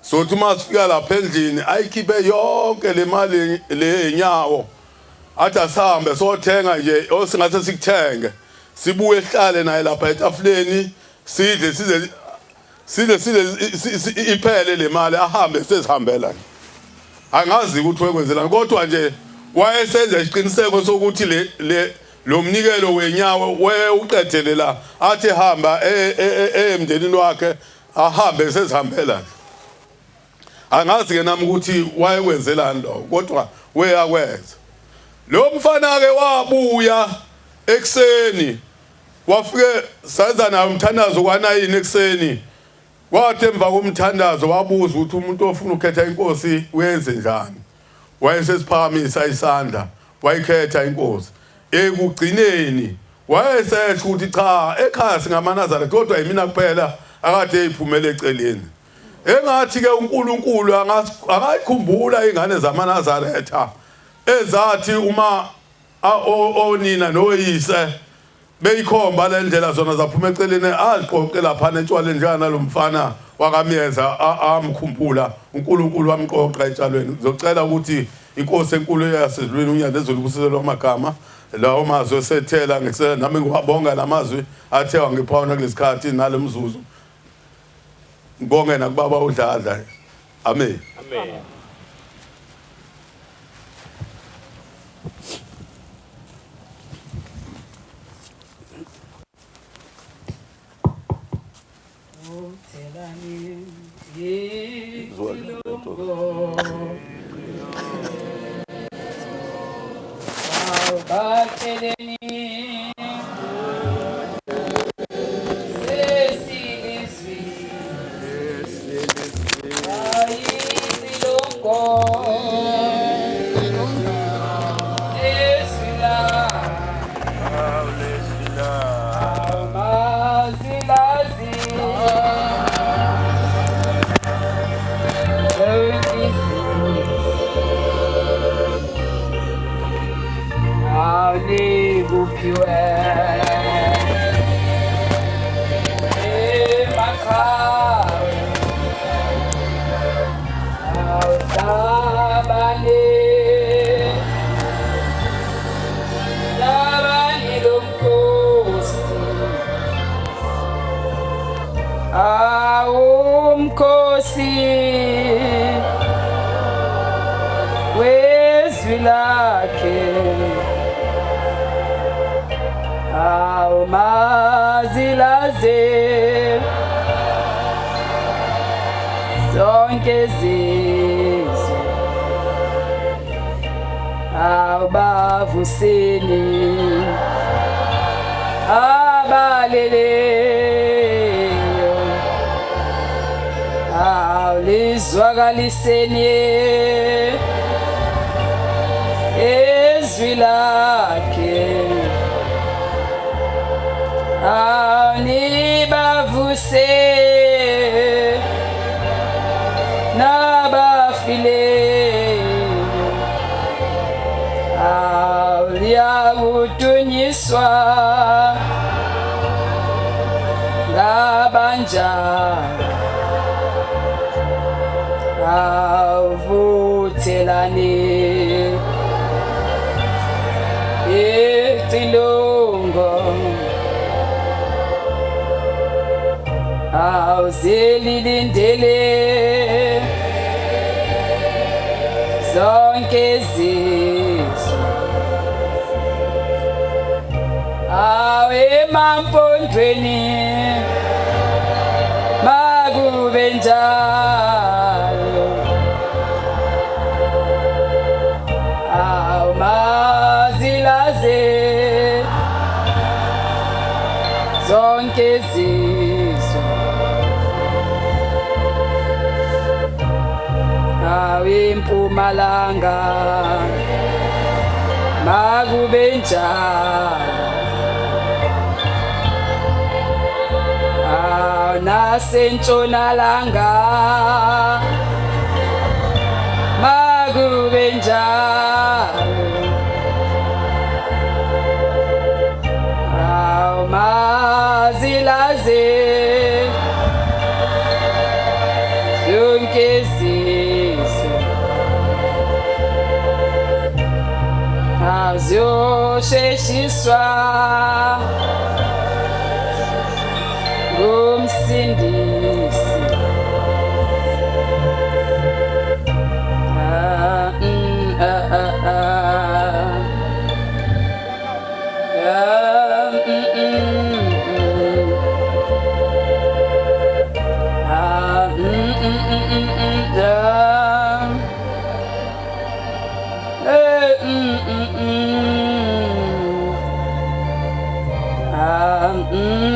sothi uma sifika lapha endlini ayikhiphe yonke le mali le nyawo athi asihambe sothenga nje osingase sikuthenge sibuye sihlale naye lapha etafuleni sidle size sidle sidle iphele le mali ahambe sezihambela. Angazi ukuthi wekwenzelani kodwa nje wayesenza isiqiniseko sokuthi le le lo mnikelo wenyawo wewuqedele la athi hamba emndenini wakhe ahambe sezihambela. Angazi ke nami ukuthi wayekwenzelani lokho kodwa weyakwenza. Lo mfana ke wabuya ekuseni wafike senza naye umthandazo kwanayini ekuseni. Kwathi emva komthandazo wabuza ukuthi umuntu ofuna ukukhetha inkosi uyenze njani. Wayesesiphakamisa isandla wayikhetha inkosi. Ekugcineni wayesesho ukuthi cha ekhaya singamaNazaretha kodwa yimina kuphela akade eyiphumele eceleni. Engathi ke uNkulunkulu angayikhumbula ingane zamaNazaretha ezathi uma onina noyise beyikhomba le ndlela zona zaphuma eceleni aziqoqe laphana etshwaleni njengana lo mfana wakamyeza amkhumbula uNkulunkulu wamqoqa etshalweni. Ngizocela ukuthi inkosi enkulu yasezulwini uNyandezulu ubusiselwe amagama lawo mazwi esethela ngisela nami ngiwabonga lamazwi athe wangipha wona kulesikhathi nalomzuzu. Ngibonge nakubaba uDladla. Amen. Amen. Awumkhosi wezwi lakhe awumazilaze zonke zizwe awubavuseni abaleleyo awulizwakaliseni ezwi lakhe awunibavuse nabafileyo awuliyakudunyiswa ngabanjalo awuvuthelani icilongo awuzelilindele zonke izizwe awe mampondweni makube njalo awumazilaze zonke izizwe awempumalanga makube njalo nasentshonalanga makube njalo awumazilaze zonke izizwe aziyosheshiswa ngumsindisi ah, ah, ah, ah. Ah, mm. Ah, ah. Eh, mm. Ah, mm.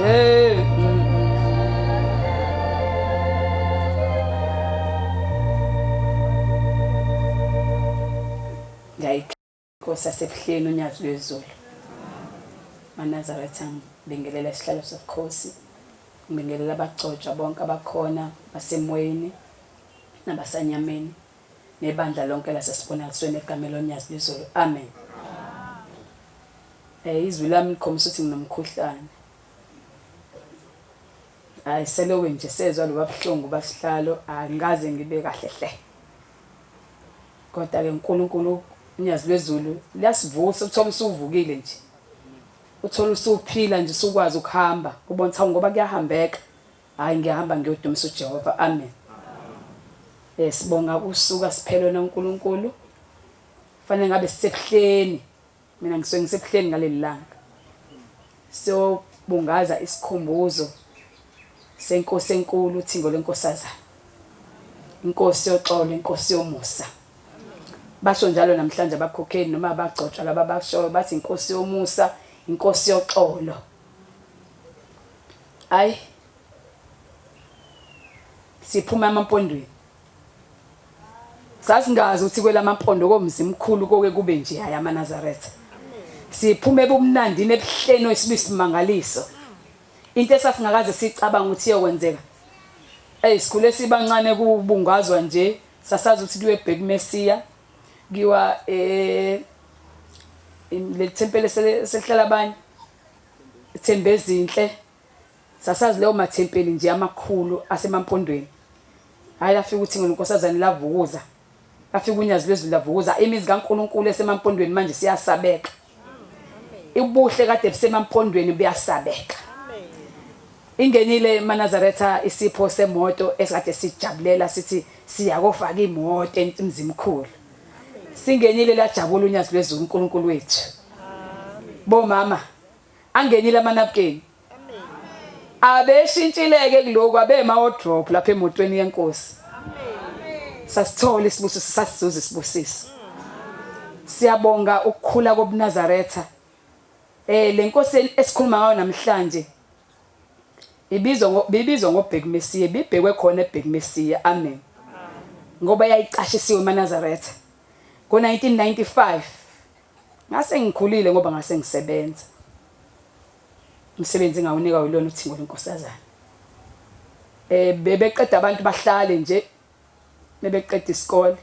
Hey. Nkosi yasebuhleni unyazi lwezulu. MaNazaretha ngibingelela isihlalo sobukhosi. Ngibingelela abagcotshwa bonke abakhona basemoyeni nabasanyameni nebandla lonke lasesibonakalisweni egameni lonyazi lwezulu. Amen. Eh izwi lami likhombisa ukuthi nginomkhuhlane. Hayi selowe nje sezwa loba buhlungu basihlalo angikaze ngibe kahle hle. Kodwa ke uNkulunkulu unyazi lwezulu liyasivusa uthola usuvukile nje. Uthola usuphila nje usukwazi ukuhamba ubona ukuthi ngoba kuyahambeka. Hayi ngiyahamba ngiyodumisa uJehova. Amen. Eh sibonga usuka siphelwe noNkulunkulu. Fanele ngabe sisebuhleni. Mina ngisuke ngisebuhleni ngaleli langa. Siyobungaza isikhumbuzo senkosi enkulu uThingo lweNkosazana. Inkosi yoxolo, inkosi yomusa. Basho njalo namhlanje abakhokheli noma abagcotshwa laba bashoyo bathi inkosi yomusa, inkosi yoxolo. Ayi siphuma emampondweni. Sasingazi ukuthi kwelamampondo komzimkhulu koke kube nje hayi amaNazaretha. Siphume ebumnandini ebuhleni esibisimangaliso. Into esasingakaze sicabanga ukuthi iyokwenzeka. Ey sikhule sibancane kubungazwa nje sasazi ukuthi kuyiwe ebheka uMesiya kuyiwa eh leli thempeli selihlala abanye Thembezinhle Sasazi leyo mathempeli nje amakhulu asemampondweni. Hhayi lafika uthingo lwenkosazane lavukuza. Lafika unyazi lwezulu lavukuza. Imizi kaNkulunkulu esemampondweni manje siyasabeka. Ubuhle kade busemampondweni buyasabeka. Ingenile emaNazaretha isipho semoto esikade sijabulela sithi siyakofaka imoto emzimkhulu. Singenile lajabula unyazi lwezulu uNkulunkulu wethu. Bomama angenile amanapukeni abeshintshileke kuloku abema wardrobe lapha emotweni yenkosi sasithola isibusiso sasizuza isibusiso siyabonga ukukhula kobuNazaretha eh lenkosi esikhuluma ngayo namhlanje ibizwa bibizwa ngobhekmesiya bibhekwe khona ebhekmesiya amen ngoba yayicashisiwe emaNazaretha ngo-1995 Ngase ngikhulile ngoba ngase ngisebenza. Umsebenzi ngawunika yilona uthingo lwenkosazana. Eh bebeqeda abantu bahlale nje bebeqeda isikole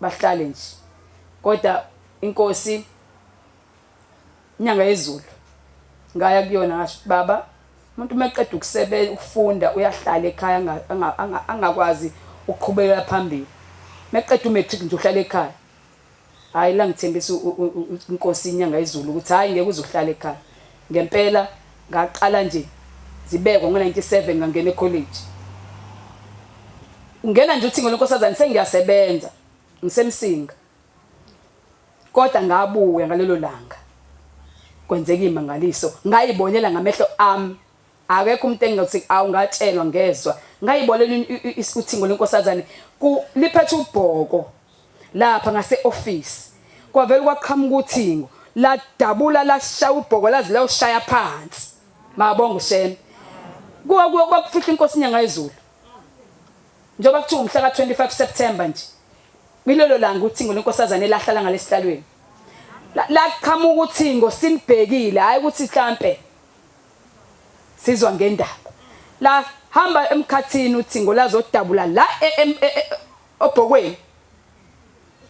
bahlale nje. Kodwa inkosi inyanga yezulu ngaya kuyona ngasho baba umuntu uma eqeda ukusebenza ukufunda uyahlala ekhaya angakwazi ukuqhubekela phambili. Meqeda umatric nje uhlala ekhaya. Hhayi langithembisa inkosi inyanga yezulu ukuthi hhayi ngeke uze uhlale ekhaya. Ngempela ngaqala nje zibekwa ngo-97 ngangena ekholeji. Ungena nje uthingo lwenkosazane sengiyasebenza ngisemsinga. Kodwa ngabuya ngalelo langa kwenzeka imangaliso ngayibonela ngamehlo ami Akekho umuntu engingathi awungatshelwa ngezwa. Ngayibonela uthingo lenkosazane ku liphethe ubhoko lapha ngase office. Kwavela kwaqhamuka uthingo ladabula lashaya ubhoko laze layoshaya phansi. Mabonga uShembe. Kuwa kwakufihla inkosi inyanga yezulu. Njengoba kuthiwa umhla ka-25 September nje. Kulelo langa uthingo lenkosazane elahlala ngalesihlalweni. Laqhamuka uthingo sinibhekile hayi ukuthi mhlampe Sizwa ngendaba. La hamba emkhathini uthingo lazodabula la e, e, e, obhokweni.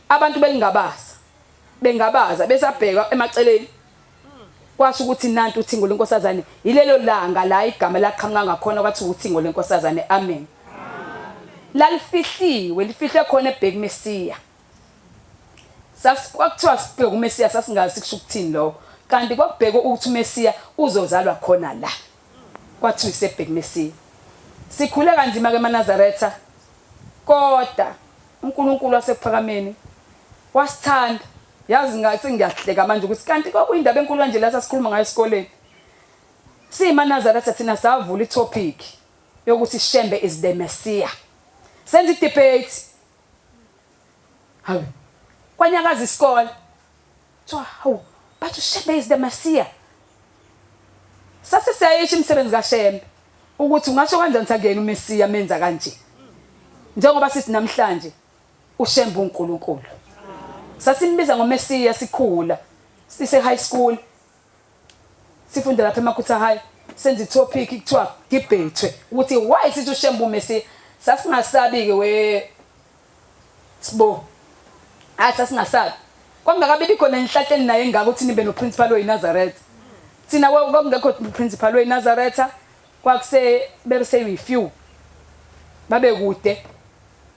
Abantu belingabaza. Bengabaza besabheka emaceleni. Kwasho ukuthi nanti uthingo lenkosazane yilelo langa la igama laqhamuka ngakhona kwathi uthingo lenkosazane amen. Lalifihliwe lifihlwe khona ebheki Mesiya. Kwakuthiwa sibheke uMesiya sasingazi kusho ukuthini lokho. Kanti kwakubhekwe ukuthi uMesiya uzozalwa khona la. Kwathiwa isebheke uMesiya. Sikhule kanzima ke emaNazaretha kodwa uNkulunkulu wasekuphakameni wasithanda. Yazi ngathi ngiyahleka manje ukuthi kanti kwakuyindaba enkulu kanje la sasikhuluma ngayo esikoleni. SiyimaNazaretha thina savula i-topic yokuthi Shembe is the Messiah. Senza i-debate. Hawu. Kwanyakaza isikole. Kuthiwa hawu bathi uShembe is the Messiah. Sase siyayisho imisebenzi kaShembe ukuthi ungasho kanjani ukuthi akuyena uMesiya menza kanje. Njengoba sithi namhlanje uShembe uNkulunkulu. Sasimbiza ngoMesiya sikhula sise high school sifunda lapha eMakhutha High senza i-topic kuthiwa debate ukuthi why sithi uShembe uMesiya. Sasingasabi ke we Sbo. Hayi sasingasabi. Kwakungakabi khona enhlahleni naye engaka ukuthi nibe noprincipal oyiNazaretha. Thina kwakungekho principal oyiNazaretha kwakuse bese few. Babe kude.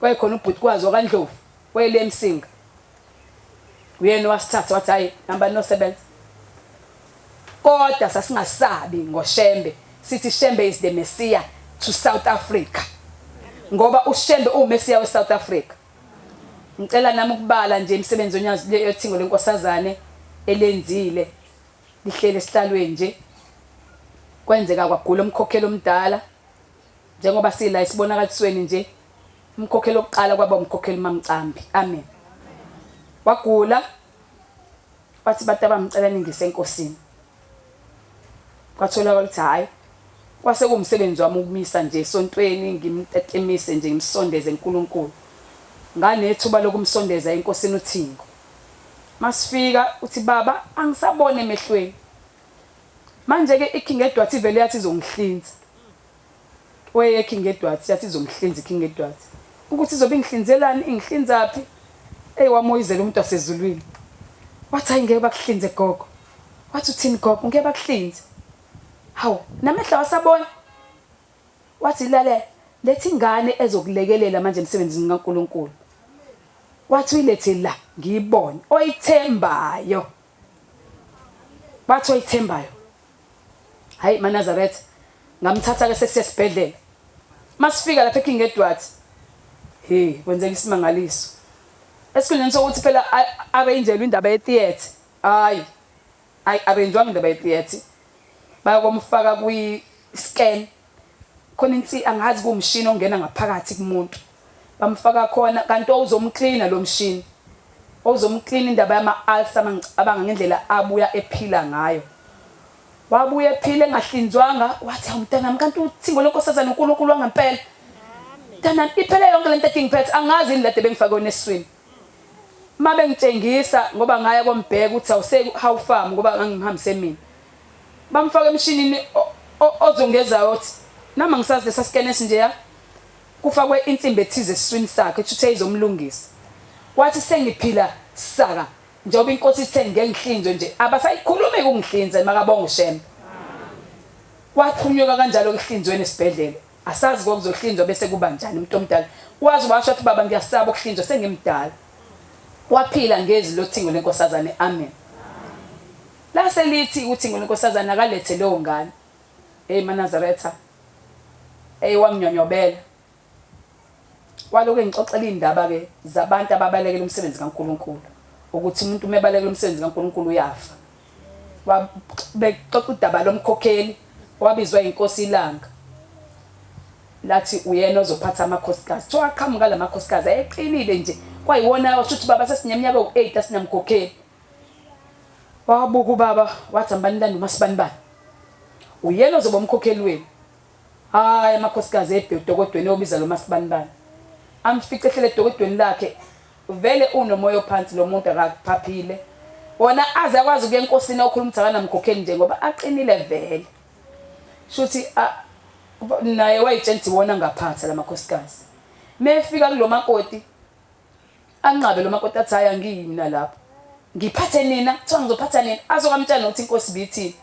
Kwayekhona ubhuti kwazi wakaNdlovu wayele eMsinga. Uyena wasithatha wathi hayi hamba nosebenza. Kodwa sasingasabi ngoShembe sithi Shembe is the Messiah to South Africa. Ngoba uShembe uwuMessiah weSouth Africa. Ngicela nami ukubala nje imisebenzi yonyazi yothingo lenkosazane elenzile lihlele esihlalweni nje. Kwenzeka kwagula umkhokheli omdala njengoba sila esibonakalisweni nje umkhokheli oqala kwaba umkhokheli Mamcambi. Amen. Wagula Bathi bantu abamcela ningise enkosini. Kwatholakala ukuthi hhayi kwase kuwumsebenzi wami ukumisa nje esontweni ngimtetemise nje ngimsondeze kuNkulunkulu. Nganethuba lokumsondeza enkosini uThingo. Masifika uthi baba angisaboni emehlweni. Manje-ke iKing Edward ivele yathi izongihlinza. Weye King Edward yathi izomhlinza iKing Edward. Ukuthi izobe ingihlinzelani ingihlinzaphi? Ey wamoyizela umuntu wasezulwini. Wathi hayi ngeke bakuhlinze gogo. Wathi uthini gogo ngeke bakuhlinze. Hawu namehlo awasabona. Wathi lalela letha ingane ezokulekelela manje emsebenzini kaNkulunkulu. Wathi uyilethe la ngiyibone oyithembayo. Bathi oyithembayo. Hayi maNazaretha ngamthatha ke sesiya esibhedlela. Masifika lapha eKing Edward hey kwenzeka isimangaliso. Esikhundleni sokuthi phela arrangelwe indaba ye-theatre. Hayi ayi arrangewanga indaba ye-theatre. Bayokomfaka kwi scan khona insi angazi kuwumshini ongena ngaphakathi kumuntu. Bamfaka khona kanti owuzomklina lo mshini. Owuzomklina indaba yama ulcer mangicabanga ngendlela abuya ephila ngayo. Wabuya ephila engahlinzwanga wathi hawu mntanami kanti uthingo lenkosazana uNkulunkulu wangempela. Mntanami iphele yonke lento ethi ngiphethe angazi yini lade bengifake yona esiswini. Uma bengitshengisa ngoba ngaya kombheka ukuthi awuse how far ngoba ngangimhambise mina. Bamfaka emshinini ozungezayo othi nami angisazi lesa scan esinjeya kufakwe insimbi ethize esiswini sakhe ethuthe izomlungisa. Wathi sengiphila saka njengoba inkosi ithe ngeke ngihlinzwe nje abasayikhulumi ukungihlinza makabonga uShembe. Kwaqhunyuka kanjalo kuhlinzweni esibhedlela. Asazi kwakuzohlinzwa bese kuba njani umuntu omdala. Waze washo wathi baba ngiyasaba ukuhlinzwa sengimdala. Waphila ngezwi lothingo lenkosazane amen. Lase lithi uthingo lenkosazane akalethe leyo ngane. Hey maNazaretha. Hey wanginyonyobela. Walokhu engixoxela iy'ndaba ke zabantu ababalekela umsebenzi kaNkulunkulu. Ukuthi umuntu uma ebalekela umsebenzi kaNkulunkulu uyafa. Bexoxa udaba lomkhokheli owabizwa inkosi iLanga. Lathi uyena ozophatha amakhosikazi. Kuthiwa aqhamuka la makhosikazi ayeqinile nje. Kwayiwona washo ukuthi baba sesineminyaka ewu-8 asinamkhokheli. Wabuka ubaba wathi hambani landa uMasibanibani. Uyena ozoba umkhokheli wenu. Hhayi amakhosikazi ebhe udokodweni obiza lo Masibanibani. Amfice ehlele edokodweni lakhe vele unomoya ophansi lo muntu akaphaphile. Wona aze akwazi ukuya enkosini okhuluma ukuthi akanamkhokheli nje ngoba aqinile vele. Shuthi naye wayitshela ukuthi iwona angaphatha lamakhosikazi. Mefika kulomakoti Anqabe lo makoti athi hayi angiyi mina lapho. Ngiphathe nina, kuthiwa ngizophatha nina. Azokamtshela nokuthi inkosi ibithini.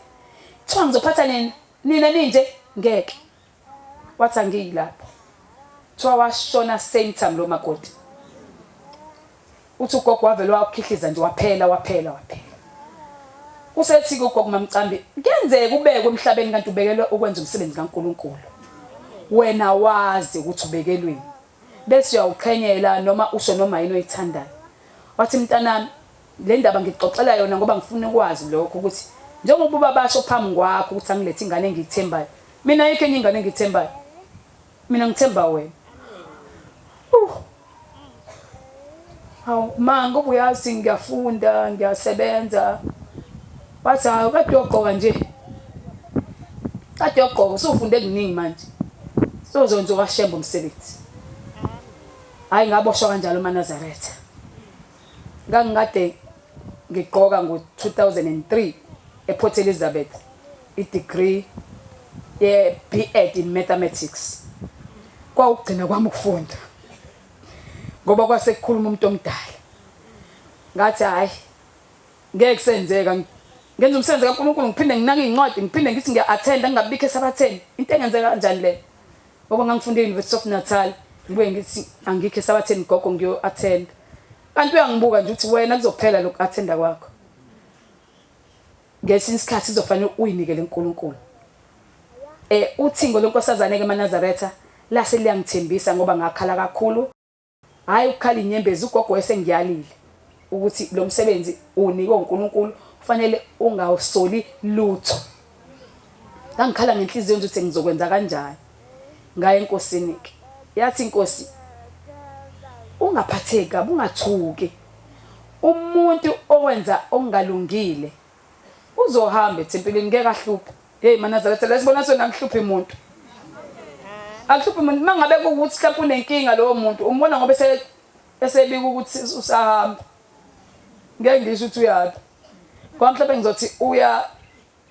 Kuthiwa ngizophatha nina, nina ninje ngeke. Wathi angiyi lapho. Kuthiwa washona same time lo makoti. Uthi ugogo wavele wakhihliza nje waphela waphela waphela. Usethi-ke ugogo Mamcambi, kuyenzeka ubekwe emhlabeni kanti ubekelwe ukwenza umsebenzi kaNkulunkulu. Wena wazi ukuthi ubekelweni. Bese uyawuqhenyela noma usho noma yini oyithandayo. Wathi mntanami le ndaba ngikuxoxela yona ngoba ngifuna ukwazi lokho ukuthi njengoba ubaba asho phambi kwakho ukuthi angilethe ingane engiyithembayo. Mina ayikho enye ingane engiyithembayo. Mina ngithemba wena. Uh. Hawu ma ngoba uyazi ngiyafunda ngiyasebenza. Wathi hawu kade uyogqoka nje. Kade yogqoka usufunde kuningi manje. Sozonza okaShembe umsebenzi. Hayi ngaboshwa kanjalo amaNazaretha. Ngangikade ngigqoka ngo-2003 ePort Elizabeth i-degree ye-B.Ed in Mathematics. Kwawukugcina kwami ukufunda ngoba kwase kukhuluma umuntu omdala. Ngathi hhayi ngeke kusenzeka ngenza umsebenzi kaNkulunkulu ngiphinde nginake iy'ncwadi ngiphinde ngithi ngiya-athenda ngingabikho esabatheni into engenzeka kanjani leyo ngoba ngangifunda e-University of Natal ngibuye ngithi angikho esabatheni gogo ngiyo-athenda kanti uyangibuka nje ukuthi wena kuzophela lokhu athenda kwakho ngesinye isikhathi kuzofanele uyinikele uNkulunkulu eh uthingo lenkosazane ke emaNazaretha lase liyangithembisa ngoba ngakhala kakhulu Hhayi ukukhala inyembezi ugogo wayesengiyalile ukuthi lo msebenzi unikwe uNkulunkulu kufanele ungawusoli lutho. Ngangikhala ngenhliziyo nje ukuthi ngizokwenza kanjani. Ngaya enkosini ke. Yathi inkosi ungaphatheki kabi ungathuki. Umuntu owenza okungalungile Uzohamba ethempelini ngeke ahluphe. Hey maNazaretha la sibona sona akuhluphi muntu. Akuhluphi muntu mangabe kuwukuthi mhlawumbe unenkinga lowo muntu umbona ngoba esebika ukuthi usahamba. Ngeke ngisho ukuthi uyaphi. Ngoba mhlawumbe ngizothi uya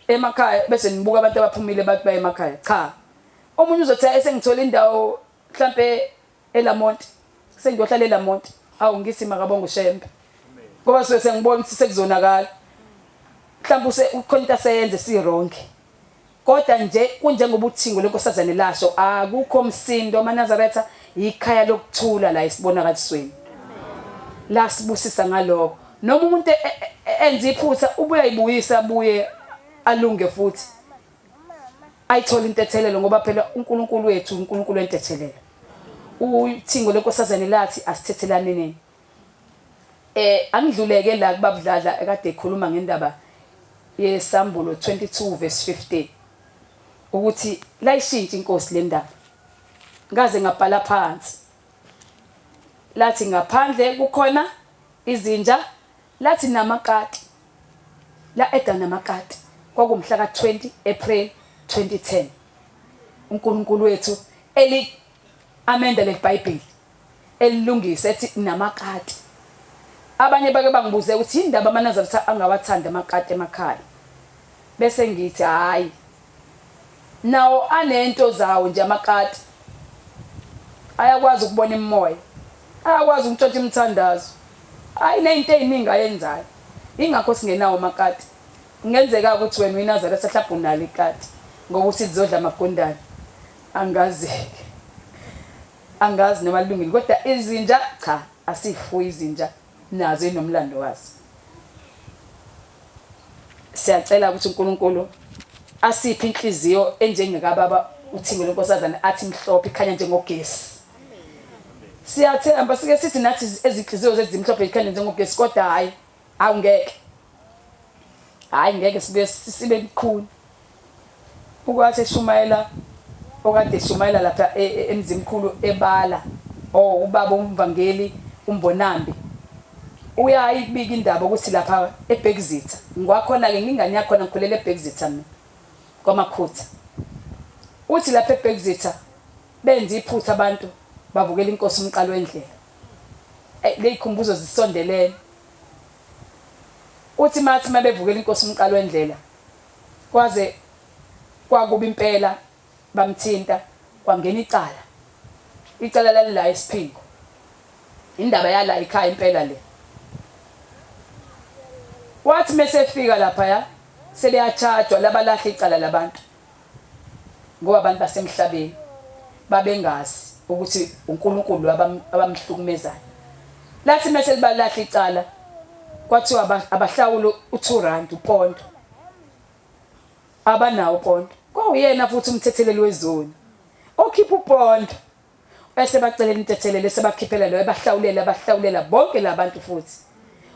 emakhaya bese nibuka abantu abaphumile bathi baye emakhaya. Cha. Omunye uzothi esengithola indawo mhlambe eLamonti sengiyohlala eLamonti awu ngithi makabonga uShembe ngoba suke sengibona ukuthi sekuzonakala mhlawumbe use ukhona into aseyenze si wrong kodwa nje kunjengoba uthingo lenkosazane lasho akukho msindo amaNazaretha ikhaya lokuthula la esibonakalisweni la sibusisa ngalokho noma umuntu e, e, e, enza iphutha ubuya ibuyisa abuye alunge futhi ayithole intethelelo ngoba phela uNkulunkulu wethu uNkulunkulu wentethelelo uthingo lenkosazane lathi asithethelane eh angidluleke la kubabudladla ekade ekhuluma ngendaba yesambulo 22 verse 15 ukuthi layishintsha inkosi le ndaba ngaze ngabhala phansi lathi ngaphandle kukhona izinja Lathi namakati. La eda namakati. Kwakumhla ka-20 April 2010. UNkulunkulu wethu eli amenda leliBhayibheli elilungise ethi namakati. Abanye bake bangibuze ukuthi yini ndaba amaNazaretha angawathandi amakati emakhaya. Bese ngithi hhayi nawo anento zawo nje amakati. Ayakwazi ukubona imimoya. Ayakwazi ukutshontsha imithandazo. Hayi neyinto eziningi ayenzayo. Ingakho singenawo amakati. Kungenzeka ukuthi wena uyiNazaretha mhlawumbe unalo ikati ngoba uthi lizodla amagundane. Angazi-ke. Angazi noma lilungile kodwa izinja cha asiyifuyi izinja nazo inomlando wazo. Siyacela ukuthi uNkulunkulu asiphe inhliziyo enjengekababa uThingo leNkosazane athi mhlophe ikhanya njengogesi. Siyathemba sike sithi nathi ezinhliziyo zethu zimhlophe zikhanya njengogesi kodwa hhayi awungeke. Hhayi ngeke sibuye sibe bukhuni. Ukwathi eshumayela okade eshumayela lapha e, e, emzimkhulu ebala oh ubaba umvangeli uMbonambi uyayibika indaba ukuthi lapha eBhekizitha ngwakhona ke ngingane yakhona ngikhulela eBhekizitha mina kwaMakhutha uthi lapha eBhekizitha benza iphutha abantu bavukela inkosi umqalo wendlela eh lezikhumbuzo zisondelene uthi mathi mabevukela inkosi umqalo wendlela Kwaze kwakubi impela bamthinta kwangena icala. Icala lalila eSiphingo. Indaba yala ekhaya impela le. Wathi mesefika laphaya sebeyatshajwa labalahla icala labantu ngoba abantu basemhlabeni babengazi ukuthi uNkulunkulu abamhlukumezayo. Lathi mese libalahla icala kwathiwa abahlawule u-2 rand upondo. Abanawo upondo. Kwawuyena futhi umthetheleli wezoni okhipha upondo esebacelela intethelelo esebakhiphela lo ebahlawulela abahlawulela bonke labantu futhi.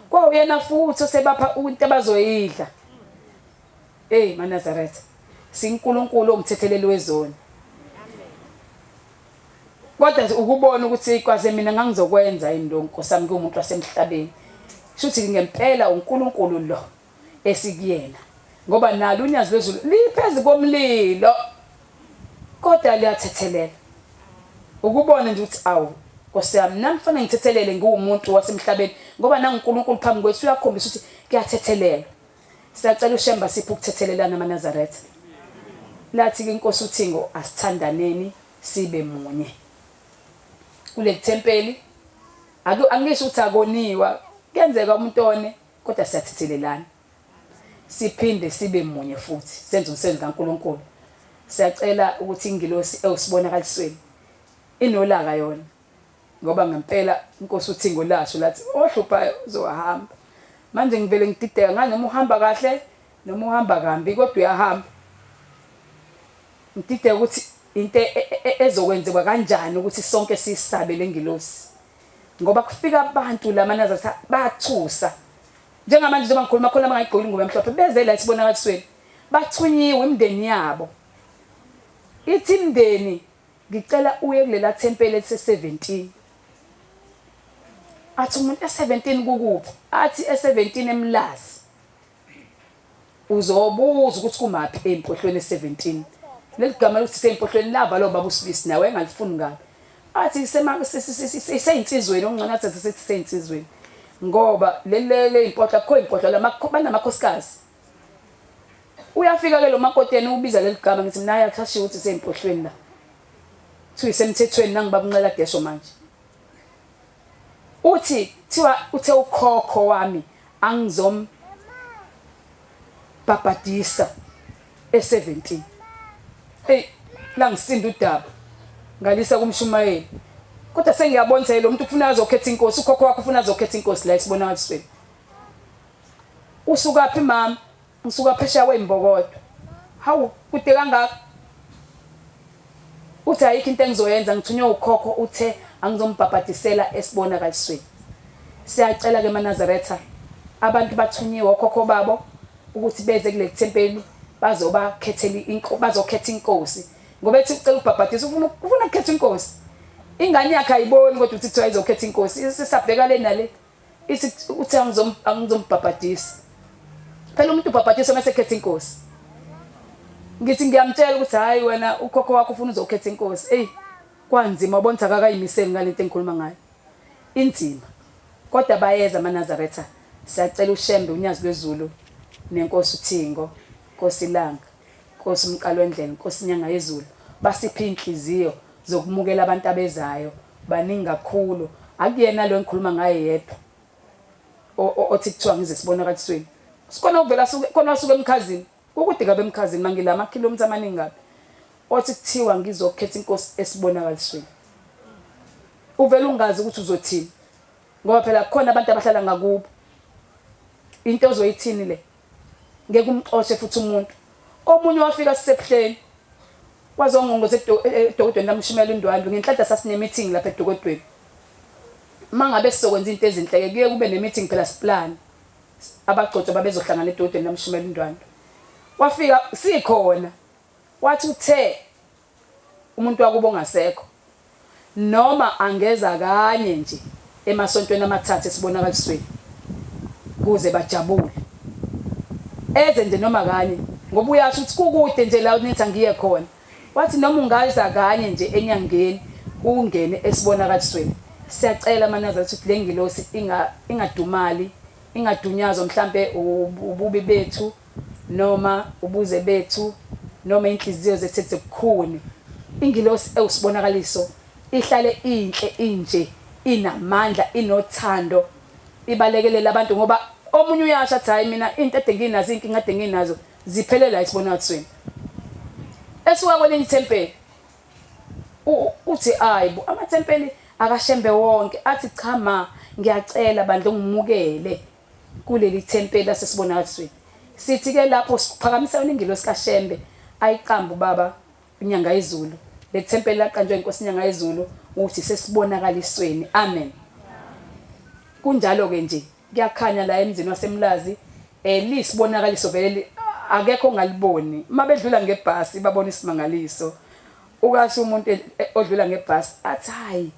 Kwawuyena futhi osebapha into abazoyidla. Hey maNazaretha, siNkulunkulu onguthetheleli wezoni. Kodwa nje ukubona ukuthi kwaze mina ngangizokwenza yini lo Nkosi yami kuwumuntu wasemhlabeni. Shuthi ngempela uNkulunkulu lo esikuyena. Ngoba nalo unyazi lwezulu liphezu komlilo kodwa liyathethelela. Ukubona nje ukuthi awu Nkosi yami nami kufanele ngithethelele ngiwumuntu wasemhlabeni ngoba nanguNkulunkulu phambi kwethu uyakhombisa ukuthi kuyathethelelwa. Siyacela uShembe asiphe ukuthethelelana amaNazaretha. Lathi-ke iNkosi uThingo asithandaneni sibe munye. Kuleli thempeli angisho ukuthi akoniwa, kuyenzeka umuntu one kodwa siyathethelelana. Siphinde sibe munye futhi senze umsebenzi kaNkulunkulu. Siyacela ukuthi ingilosi ewusibonakalisweni inolaka yona ngoba ngempela inkosi uThingo lasho lathi ohluphayo uzohamba. Manje ngivele ngidideka ngani noma uhamba kahle noma uhamba kambi kodwa uyahamba. Ngidideka ukuthi into e, e, e, ezokwenziwa kanjani ukuthi sonke siyisabe le ngilosi. Ngoba kufika abantu la maNazaretha bathusa. Njengamanje njengoba ngikhuluma khona abangayigqokile ingubo emhlophe beze la esibonakalisweni. Bathunyiwe imindeni yabo. Ithi imindeni ngicela uye kulela thempeli elise-17. Athi umuntu e-17 kukuphi? Athi e-17 eMlazi. Uzobuza ukuthi kumaphi ey'mpohlweni e-17. Leli gama lokuthi sey'mpohlweni lava lo baba uSibisi nawe engalifuni kabi. Athi isey'nsizweni okungcono athi sethi sey'nsizweni. Ngoba leli ley'mpohlo akukho y'mpohlo la banamakhosikazi. Uyafika ke lo makoti yena ubiza leli gama ngithi mina ayakhashiwe ukuthi sey'mpohlweni la. Kuthiwa isemthethweni nangibaba uNcela Gesho manje. Uthi kuthiwa uthe ukhokho wami angizom bhabhadisa e-17. Eyi langisinda udaba ngalisa kumshumayeli. Kodwa sengiyabona ukuthi lo muntu ufuna azokhetha inkosi, ukhokho wakho ufuna azokhetha inkosi la esibonakalisweni. Usukaphi mama? Ngisuka phesheya kwey'mbokodo. Hawu, kude kangaka? Uthi ayikho into engizoyenza ngithunywe ukhokho uthe angizombhabhadisela esibonakalisweni. Siyacela ke maNazaretha abantu bathunyiwe okhokho babo ukuthi beze kuleli thempeli bazobakhethela bazokhetha inkosi ngoba ethi ucela ukubhabhadisa ufuna ufuna ukukhetha inkosi. Ingane yakhe ayiboni kodwa uthi kuthiwa izokhetha inkosi isisabheka le nale. Ithi uthi angizombhabhadisa. Phela umuntu ubhabhadiswa mase ekhetha inkosi. Ngithi ngiyamtshela ukuthi hayi wena ukhokho wakho ufuna uzokhetha inkosi. Ey kwanzima ubona ukuthi akakayimiseli ngalento engikhuluma ngayo. Inzima. Kodwa bayeza amaNazaretha. Siyacela uShembe uNyazi lwezulu nenkosi uThingo, Nkosi iLanga, Nkosi uMqalwendlela, Nkosi iNyangayezulu basiphe inhliziyo zokumukela abantu abezayo baningi kakhulu akuyena lo engikhuluma ngaye yedwa othi kuthiwa ngize esibonakalisweni sikhona uvela suke khona wasuka emkhazini kukude kabi emkhazini mangila amakhilomitha amaningi kabi othi kuthiwa ngizokhetha inkosi esibonakalisweni uvela ungazi ukuthi uzothini ngoba phela kukhona abantu abahlala ngakubo into ozoyithini le ngeke umxoshe futhi umuntu omunye wafika sisebuhleni Wazongqongqoza edokodweni lamshumela indwandwe ngenhlanhla sasine meeting lapha edokodweni. Mangabe sizokwenza into ezinhle ke kuye kube ne meeting phela siplan. Abagcotshwa babezohlangana edokodweni lamshumela indwandwe. Wafika sikhona wathi uthe umuntu wakubo ongasekho Noma angeza kanye nje emasontweni amathathu esibonakalisweni kuze bajabule. Eze nje noma kanye ngoba uyasho ukuthi kukude nje la nithi angiye khona. Wathi noma ungaza kanye nje enyangeni ungene esibonakalisweni. Siyacela maNazaretha ukuthi le ngilosi ingadumali, ingadunyazwa mhlampe ububi bethu noma ubuze bethu, noma inhliziyo zethu ezibukhuni. Ingilosi ewusibonakaliso ihlale inhle inje, inamandla, inothando, ibalekelela abantu ngoba omunye uyasho athi hhayi mina into ade nginazo iy'nkinga ade nginazo ziphele la esibonakalisweni. Esuka kwelinye ithempeli uthi ayi bo amathempeli akaShembe wonke athi cha ma ngiyacela bandla ungimukele kuleli thempeli lasesibonakalisweni. Sithi-ke lapho siphakamisa yona ingelosi kaShembe ayiqamba ubaba uNyangayezulu. Leli thempeli laqanjwa inkosi iNyangayezulu ukuthi sesibonakalisweni. Amen. Kunjalo-ke nje kuyakhanya la emzini waseMlazi eh lisibonakaliso vele akekho ongaliboni. Uma bedlula ngebhasi babona isimangaliso. Ukasho umuntu odlula ngebhasi athi hayi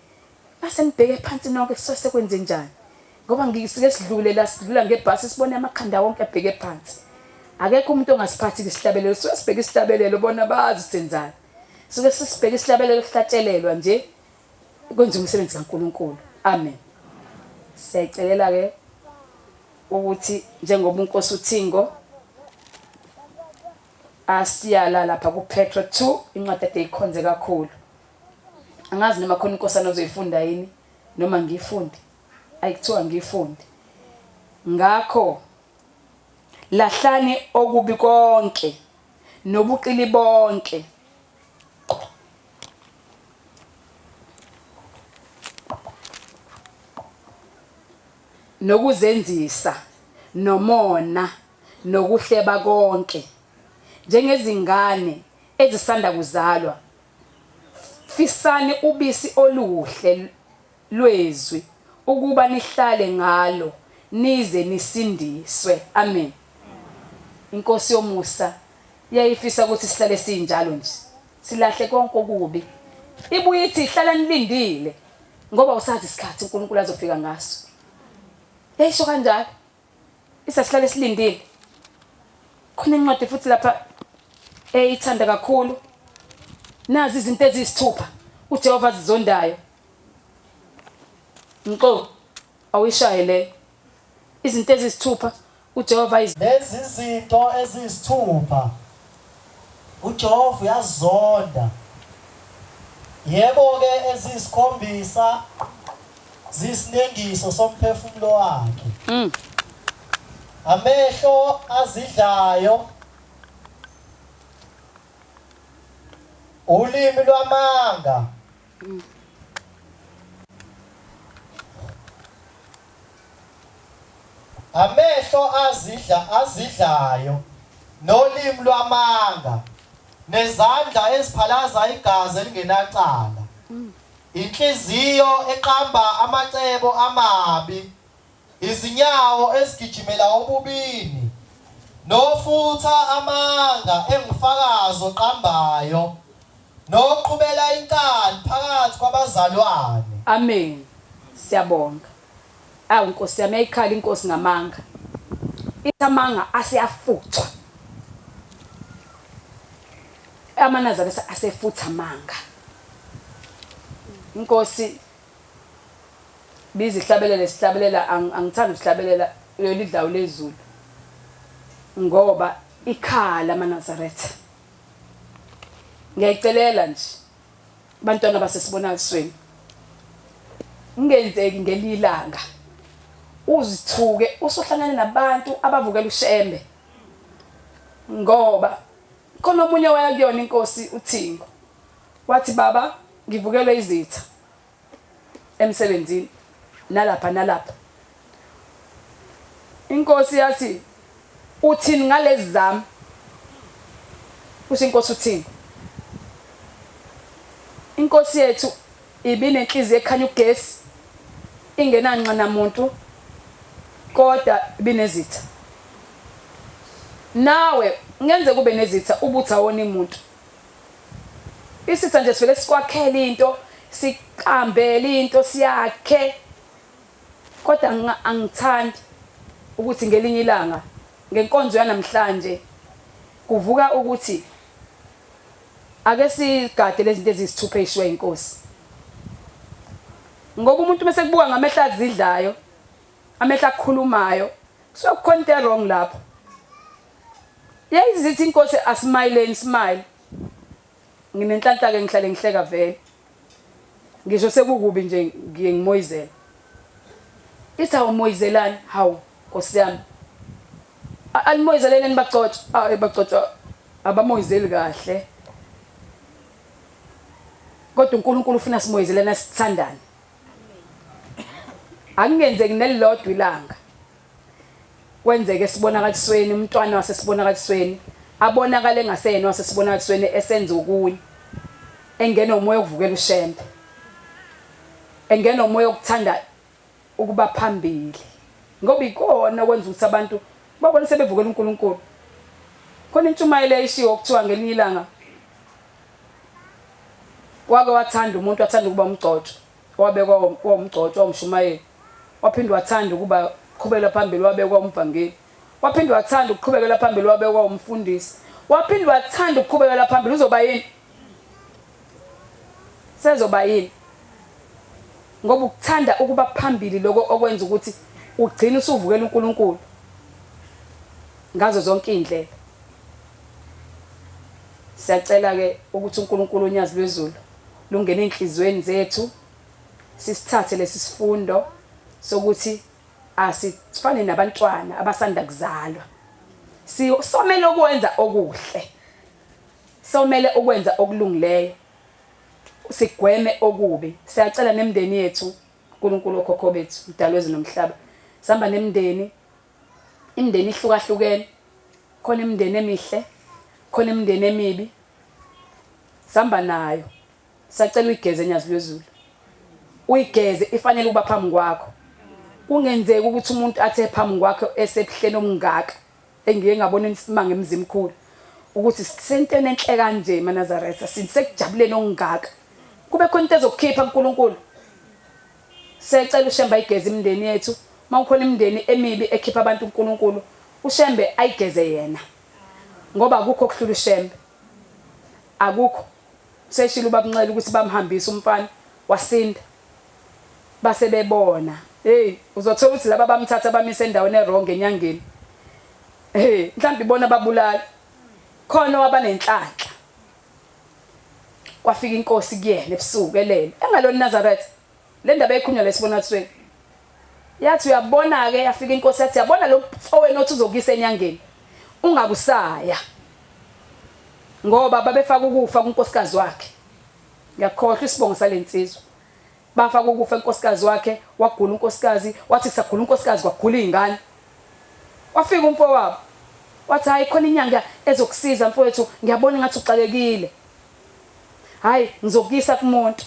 Mase nibheke phansi nonke kusuke sekwenzenjani ngoba ngisike sidlule la sidlula ngebhasi sibone amakhanda wonke ebheke phansi. Akekho umuntu ongasiphathi isihlabelelo. Suke sibheke isihlabelelo bona bazi senzani. Suke sisibheke isihlabelelo kuhlatshelelwa nje kwenza umsebenzi kaNkuluNkulu. Amen. Siyacelela ke ukuthi njengoba uNkosi uThingo asiyala lapha kuPetro 2 incwadi ade ikhonze kakhulu. Angazi noma khona inkosana ozoyifunda yini noma ngiyifunde. Ayikuthiwa ngiyifunde. Ngakho lahlani okubi konke nobuqili bonke. Nokuzenzisa nomona nokuhleba konke njengezingane ezisanda kuzalwa fisani ubisi oluhle lwezwi ukuba nihlale ngalo nize nisindiswe. Amen. Inkosi yomusa yayifisa ukuthi sihlale sinjalo nje, silahle konke okubi. Ibuye ithi hlala nilindile ngoba usazi isikhathi uNkulunkulu azofika ngaso. Yayisho kanjalo. Isasihlale silindile. Khona incwadi futhi lapha eyithanda kakhulu. Nazi izinto eziyisithupha uJehova azizondayo. Mxo awuyishaye le. Izinto eziyisithupha uJehova ayiz Lezi zinto eziyisithupha uJehova uyazizonda, yebo-ke eziyisikhombisa ziyisinengiso somphefumulo wakhe. Amehlo azidlayo, ulimi lwamanga, Amehlo azidla azidlayo, nolimi lwamanga, nezandla eziphalaza igazi elingenacala, inhliziyo eqamba amacebo amabi, izinyawo ezigijimela obubini, nofutha amanga engufakazi oqambayo, noqhubela inkani phakathi kwabazalwane. Amen siyabonga. Awu Nkosi yami yayikhala inkosi ngamanga. Ithi amanga aseyafuthwa. AmaNazaretha asefutha amanga. Inkosi biza ihlabelele sihlabelela angithandi ukuhlabelela leli dlawu lezulu ngoba ikhala amaNazaretha. Ngiyayicelela nje bantwana basesibonakalisweni kungenzeki ngelinye ilanga uzithuke usuhlangane nabantu abavukela uShembe ngoba khona omunye waya kuyona inkosi uThingo wathi baba ngivukelwe izitha emsebenzini nalapha nalapha inkosi yathi uthini ngalezi zami usho inkosi uthini inkosi yethu ibinenhliziyo ekhanya ugesi ingenanxa namuntu kodwa ibinezitha nawe ngenzeka ube nezitha ubutha wona imuntu Isitha nje sivele sikwakhele into, siqambele into, siyakhe. Kodwa angithandi ukuthi ngelinye ilanga ngenkonzo yanamhlanje kuvuka ukuthi ake sigade lezi zinto eziyisithupha ezishiwa inkosi. Ngoba umuntu uma sekubuka ngamehlo azidlayo, amehlo akukhulumayo, kusuke kukhona into e-wrong lapho. Yayizithi inkosi asimayileni smile. Nginenhlanhla ke ngihlale ngihleka vele. Ngisho sekukubi nje ngiye ngimoyizela. Ithi awumoyizelani hawu nkosi yami. Animoyizeleleni bagcotshwa, ah bagcotshwa abamoyizeli kahle. Kodwa uNkulunkulu ufuna simoyizelane sithandane. Akungenzeki nelilodwa ilanga. Kwenzeke esibonakalisweni, umntwana wasesibonakalisweni abonakale engaseyena owasesibonakalisweni esenza okunye, engenwa umoya wokuvukela uShembe, engenwa umoya wokuthanda ukuba phambili, ngoba ikona okwenza ukuthi abantu babone sebevukela uNkulunkulu. Khona intshumayelo eyayishiwo kuthiwa ngelinye ilanga wake wathanda umuntu wathanda ukuba umgcotshwa Wabekwa wawumgcotshwa wawumshumayeli. Waphinde wathanda ukuba qhubela phambili wabekwa umvangeli. Waphinde wathanda ukuqhubekela phambili wabekwa umfundisi. Waphinde wathanda ukuqhubekela phambili uzoba yini? Sezoba yini? Ngoba ukuthanda ukuba phambili lokho okwenza ukuthi ugcine usuvukela uNkulunkulu ngazo zonke izindlela. Siyacela ke ukuthi uNkulunkulu unyazi lwezulu lungene enhlizweni zethu sisithathe lesi sifundo sokuthi asifane nabantwana abasanda kuzalwa. Sisomele ukwenza okuhle. Somele ukwenza okulungileyo. Sigweme okubi. Siyacela nemindeni yethu uNkulunkulu okhokho bethu, mdali wezulu nomhlaba. Sihamba nemindeni. Imindeni ihlukahlukene. Khona imindeni emihle, khona imindeni emibi. Sihamba nayo. Sacela uyigeze Nyazi lwezulu. Uyigeze ifanele ukuba phambi kwakho. Kungenzeki ukuthi umuntu athe phambi kwakho esebuhleni obungaka engike ngabona insimanga emzimkhulu ukuthi sisentweni enhle kanje maNazaretha sisekujabuleni okungaka. Kube khona into ezokukhipha uNkulunkulu. Siyacela uShembe ayigeze imindeni yethu. Uma kukhona imindeni emibi ekhipha abantu uNkulunkulu, uShembe ayigeze yena. Ngoba akukho okuhlula uShembe. Akukho. Useshilo ubabNxele ukuthi bamhambisa umfana wasinda. Base bebona. Hey, uzothola ukuthi laba bamthatha bamisa endaweni e-wrong enyangeni. Hey, mhlawumbe ibona ababulali. Khona owaba nenhlanhla. Kwafika inkosi kuyena ebusuku elele. Engalona iNazaretha. Le ndaba ekhulunywa la esibonakalisweni. Yathi uyabona-ke, yafika inkosi yathi yabona lo mfowenu othi uzokuyisa enyangeni. Ungakusaya. Ngoba babefaka ukufa kunkosikazi wakhe. Ngiyakhohlwa isibongo sale nsizwa. Bafaka ukufa enkosikazi wakhe, wagula unkosikazi, wathi kusagula unkosikazi kwagula izingane. Wafika umfowabo. Wathi hayi khona inyanga ezokusiza mfowethu, ngiyabona ngathi uxakekile. Hayi ngizokuyisa kumuntu.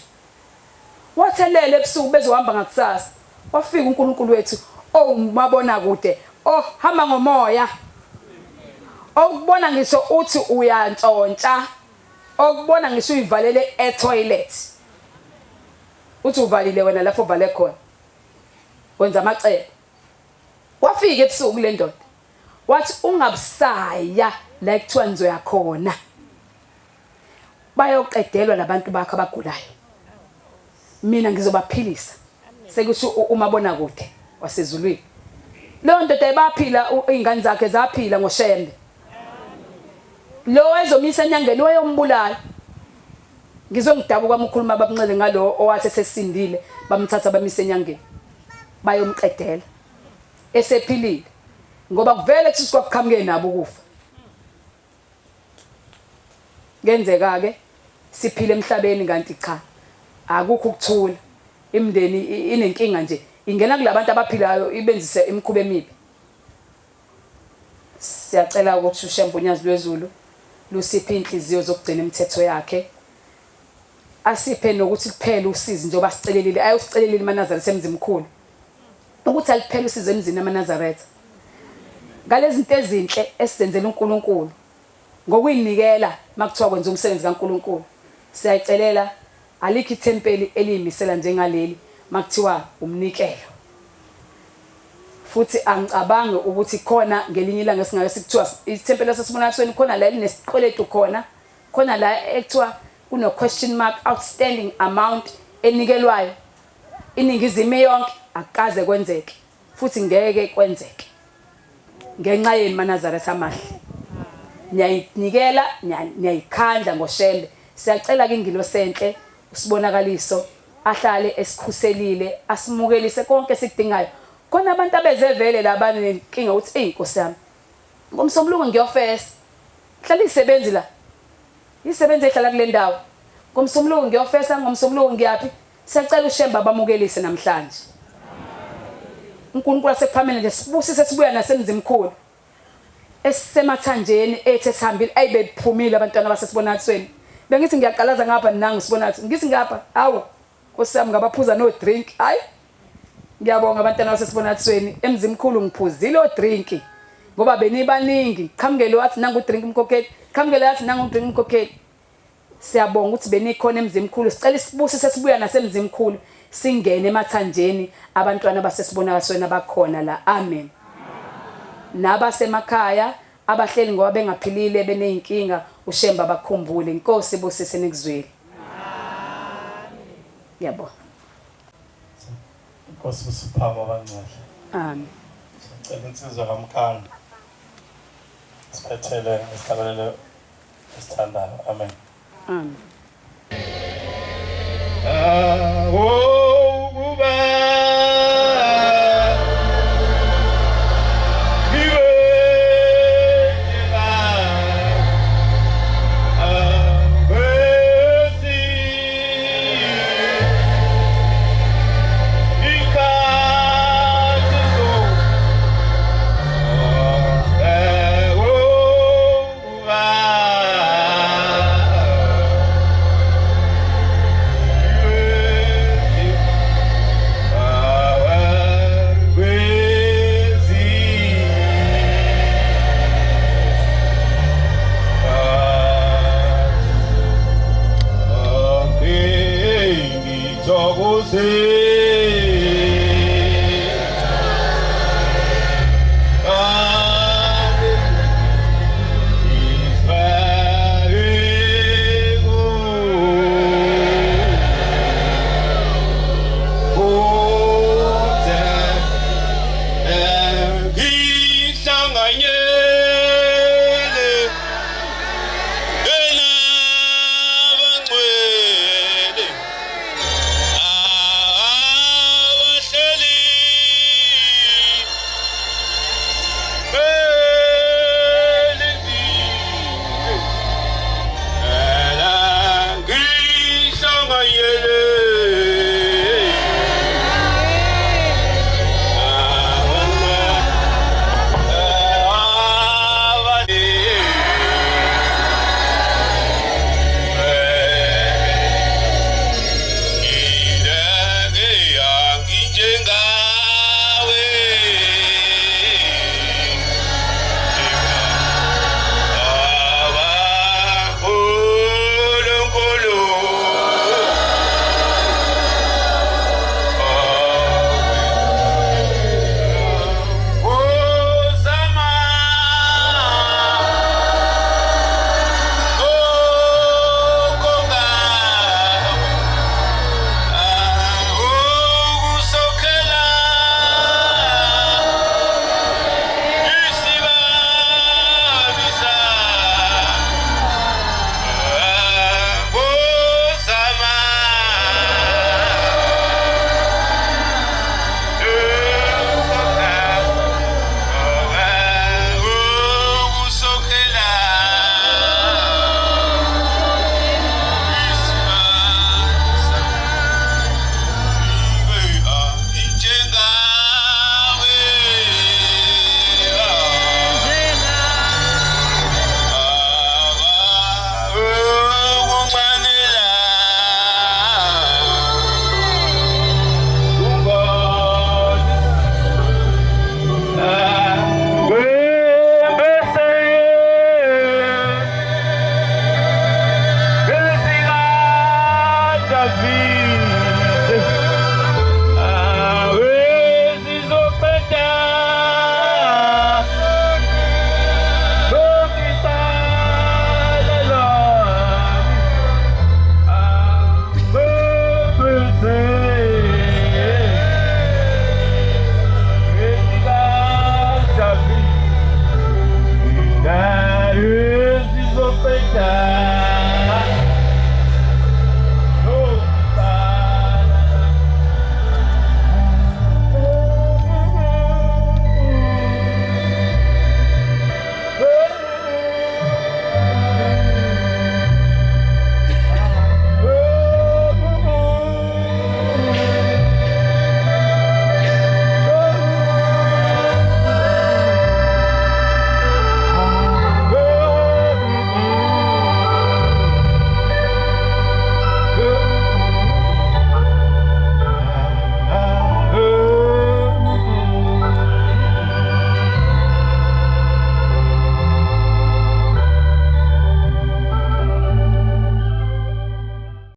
Wathi elele ebusuku bezohamba ngakusasa. Wafika uNkulunkulu wethu owumabonakude, ohamba ngomoya. Okubona ngisho uthi uyantshontsha, okubona ngisho uyivalele e-toilet. Uthi uvalile wena lapho ovale khona. Wenza amacebo. Wafika ebusuku kule ndoda. Wathi ungabusaya la ekuthiwa nizoya khona. Bayoqedelwa labantu bakho abagulayo. Mina ngizobaphilisa. Sekusho umabonakude wasezulwini. Leyo ndoda ibaphila izingane zakhe zaphila ngoShembe. Lo ezomisa enyangeni wayombulala. Ngizwe ngidabuka uma ukhuluma babunxele ngalo owathi esesindile bamthatha bamisa enyangeni. Bayomqedela. Esephilile. Ngoba kuvele kuthi kwakuqhamuke nabo ukufa. Kenzeka ke siphila emhlabeni kanti cha akukho ukuthula. Imindeni inenkinga nje ingena kulabantu abaphilayo ibenzise imikhuba emibi. Siyacela ukuthi uShembe uNyazi lwezulu lusiphe inhliziyo zokugcina imithetho yakhe. Asiphe nokuthi kuphele usizi njengoba sicelelile ayosicelelile amaNazaretha eMzimkhulu ukuthi aliphele usizi emzini amaNazaretha. Ngalezi zinto ezinhle esizenzela uNkulunkulu ngokuyinikela makuthiwa kwenza umsebenzi kaNkulunkulu. Siyayicelela alikho ithempeli eliyimisela njengaleli makuthiwa umnikelo. Futhi angicabangi ukuthi khona ngelinye ilanga esingake sikuthiwa ithempeli lasesibonakalisweni khona la elinesikweletu khona, khona la ekuthiwa kuno question mark outstanding amount enikelwayo iningizimu yonke akukaze kwenzeke futhi ngeke kwenzeke ngenxa yenu maNazaretha amahle. Niyayinikela niyayikhandla ngoShembe. Siyacela ke ingilosi enhle usibonakaliso ahlale esikhuselile asimukelise konke esikudingayo. Khona abantu abeze vele la banenkinga ukuthi eyi Nkosi yami ngomsombuluko ngiyofesa. Hlala izisebenzi la. Izisebenzi ezihlala kule ndawo. Ngomsombuluko ngiyofesa, ngomsombuluko ngiyaphi? Siyacela uShembe abamukelise namhlanje. uNkulunkulu asekuphamele nje sibusise sibuya nasemzimkhulu. Esisemathanjeni ethu esihambile ayi bephumile abantwana basesibonakalisweni. Bengithi ngiyaqalaza ngapha nangu sibonakaliso. Ngithi ngapha hawu Nkosi yami ngabaphuza no drink. Hayi ngiyabonga abantwana basesibonakalisweni emzimkhulu ngiphuzile o drink ngoba benibaningi. Qhamukele wathi nangu drink umkhokheli. Qhamukele wathi nangu drink umkhokheli. Siyabonga ukuthi benikhona eMzimkhulu. Sicela isibusiso esibuya naseMzimkhulu singene emathanjeni abantwana basesibonakalisweni abakhona la. Amen. Nabasemakhaya abahleli ngoba bengaphilile beneyinkinga uShembe abakhumbule. Inkosi ibusise nikuzwile. Ngiyabonga. Inkosi usiphama abangcwele. Amen. Sicela insizwa kaMkhanda. Siphethele isihlabelelo esithandayo. Amen. Amen.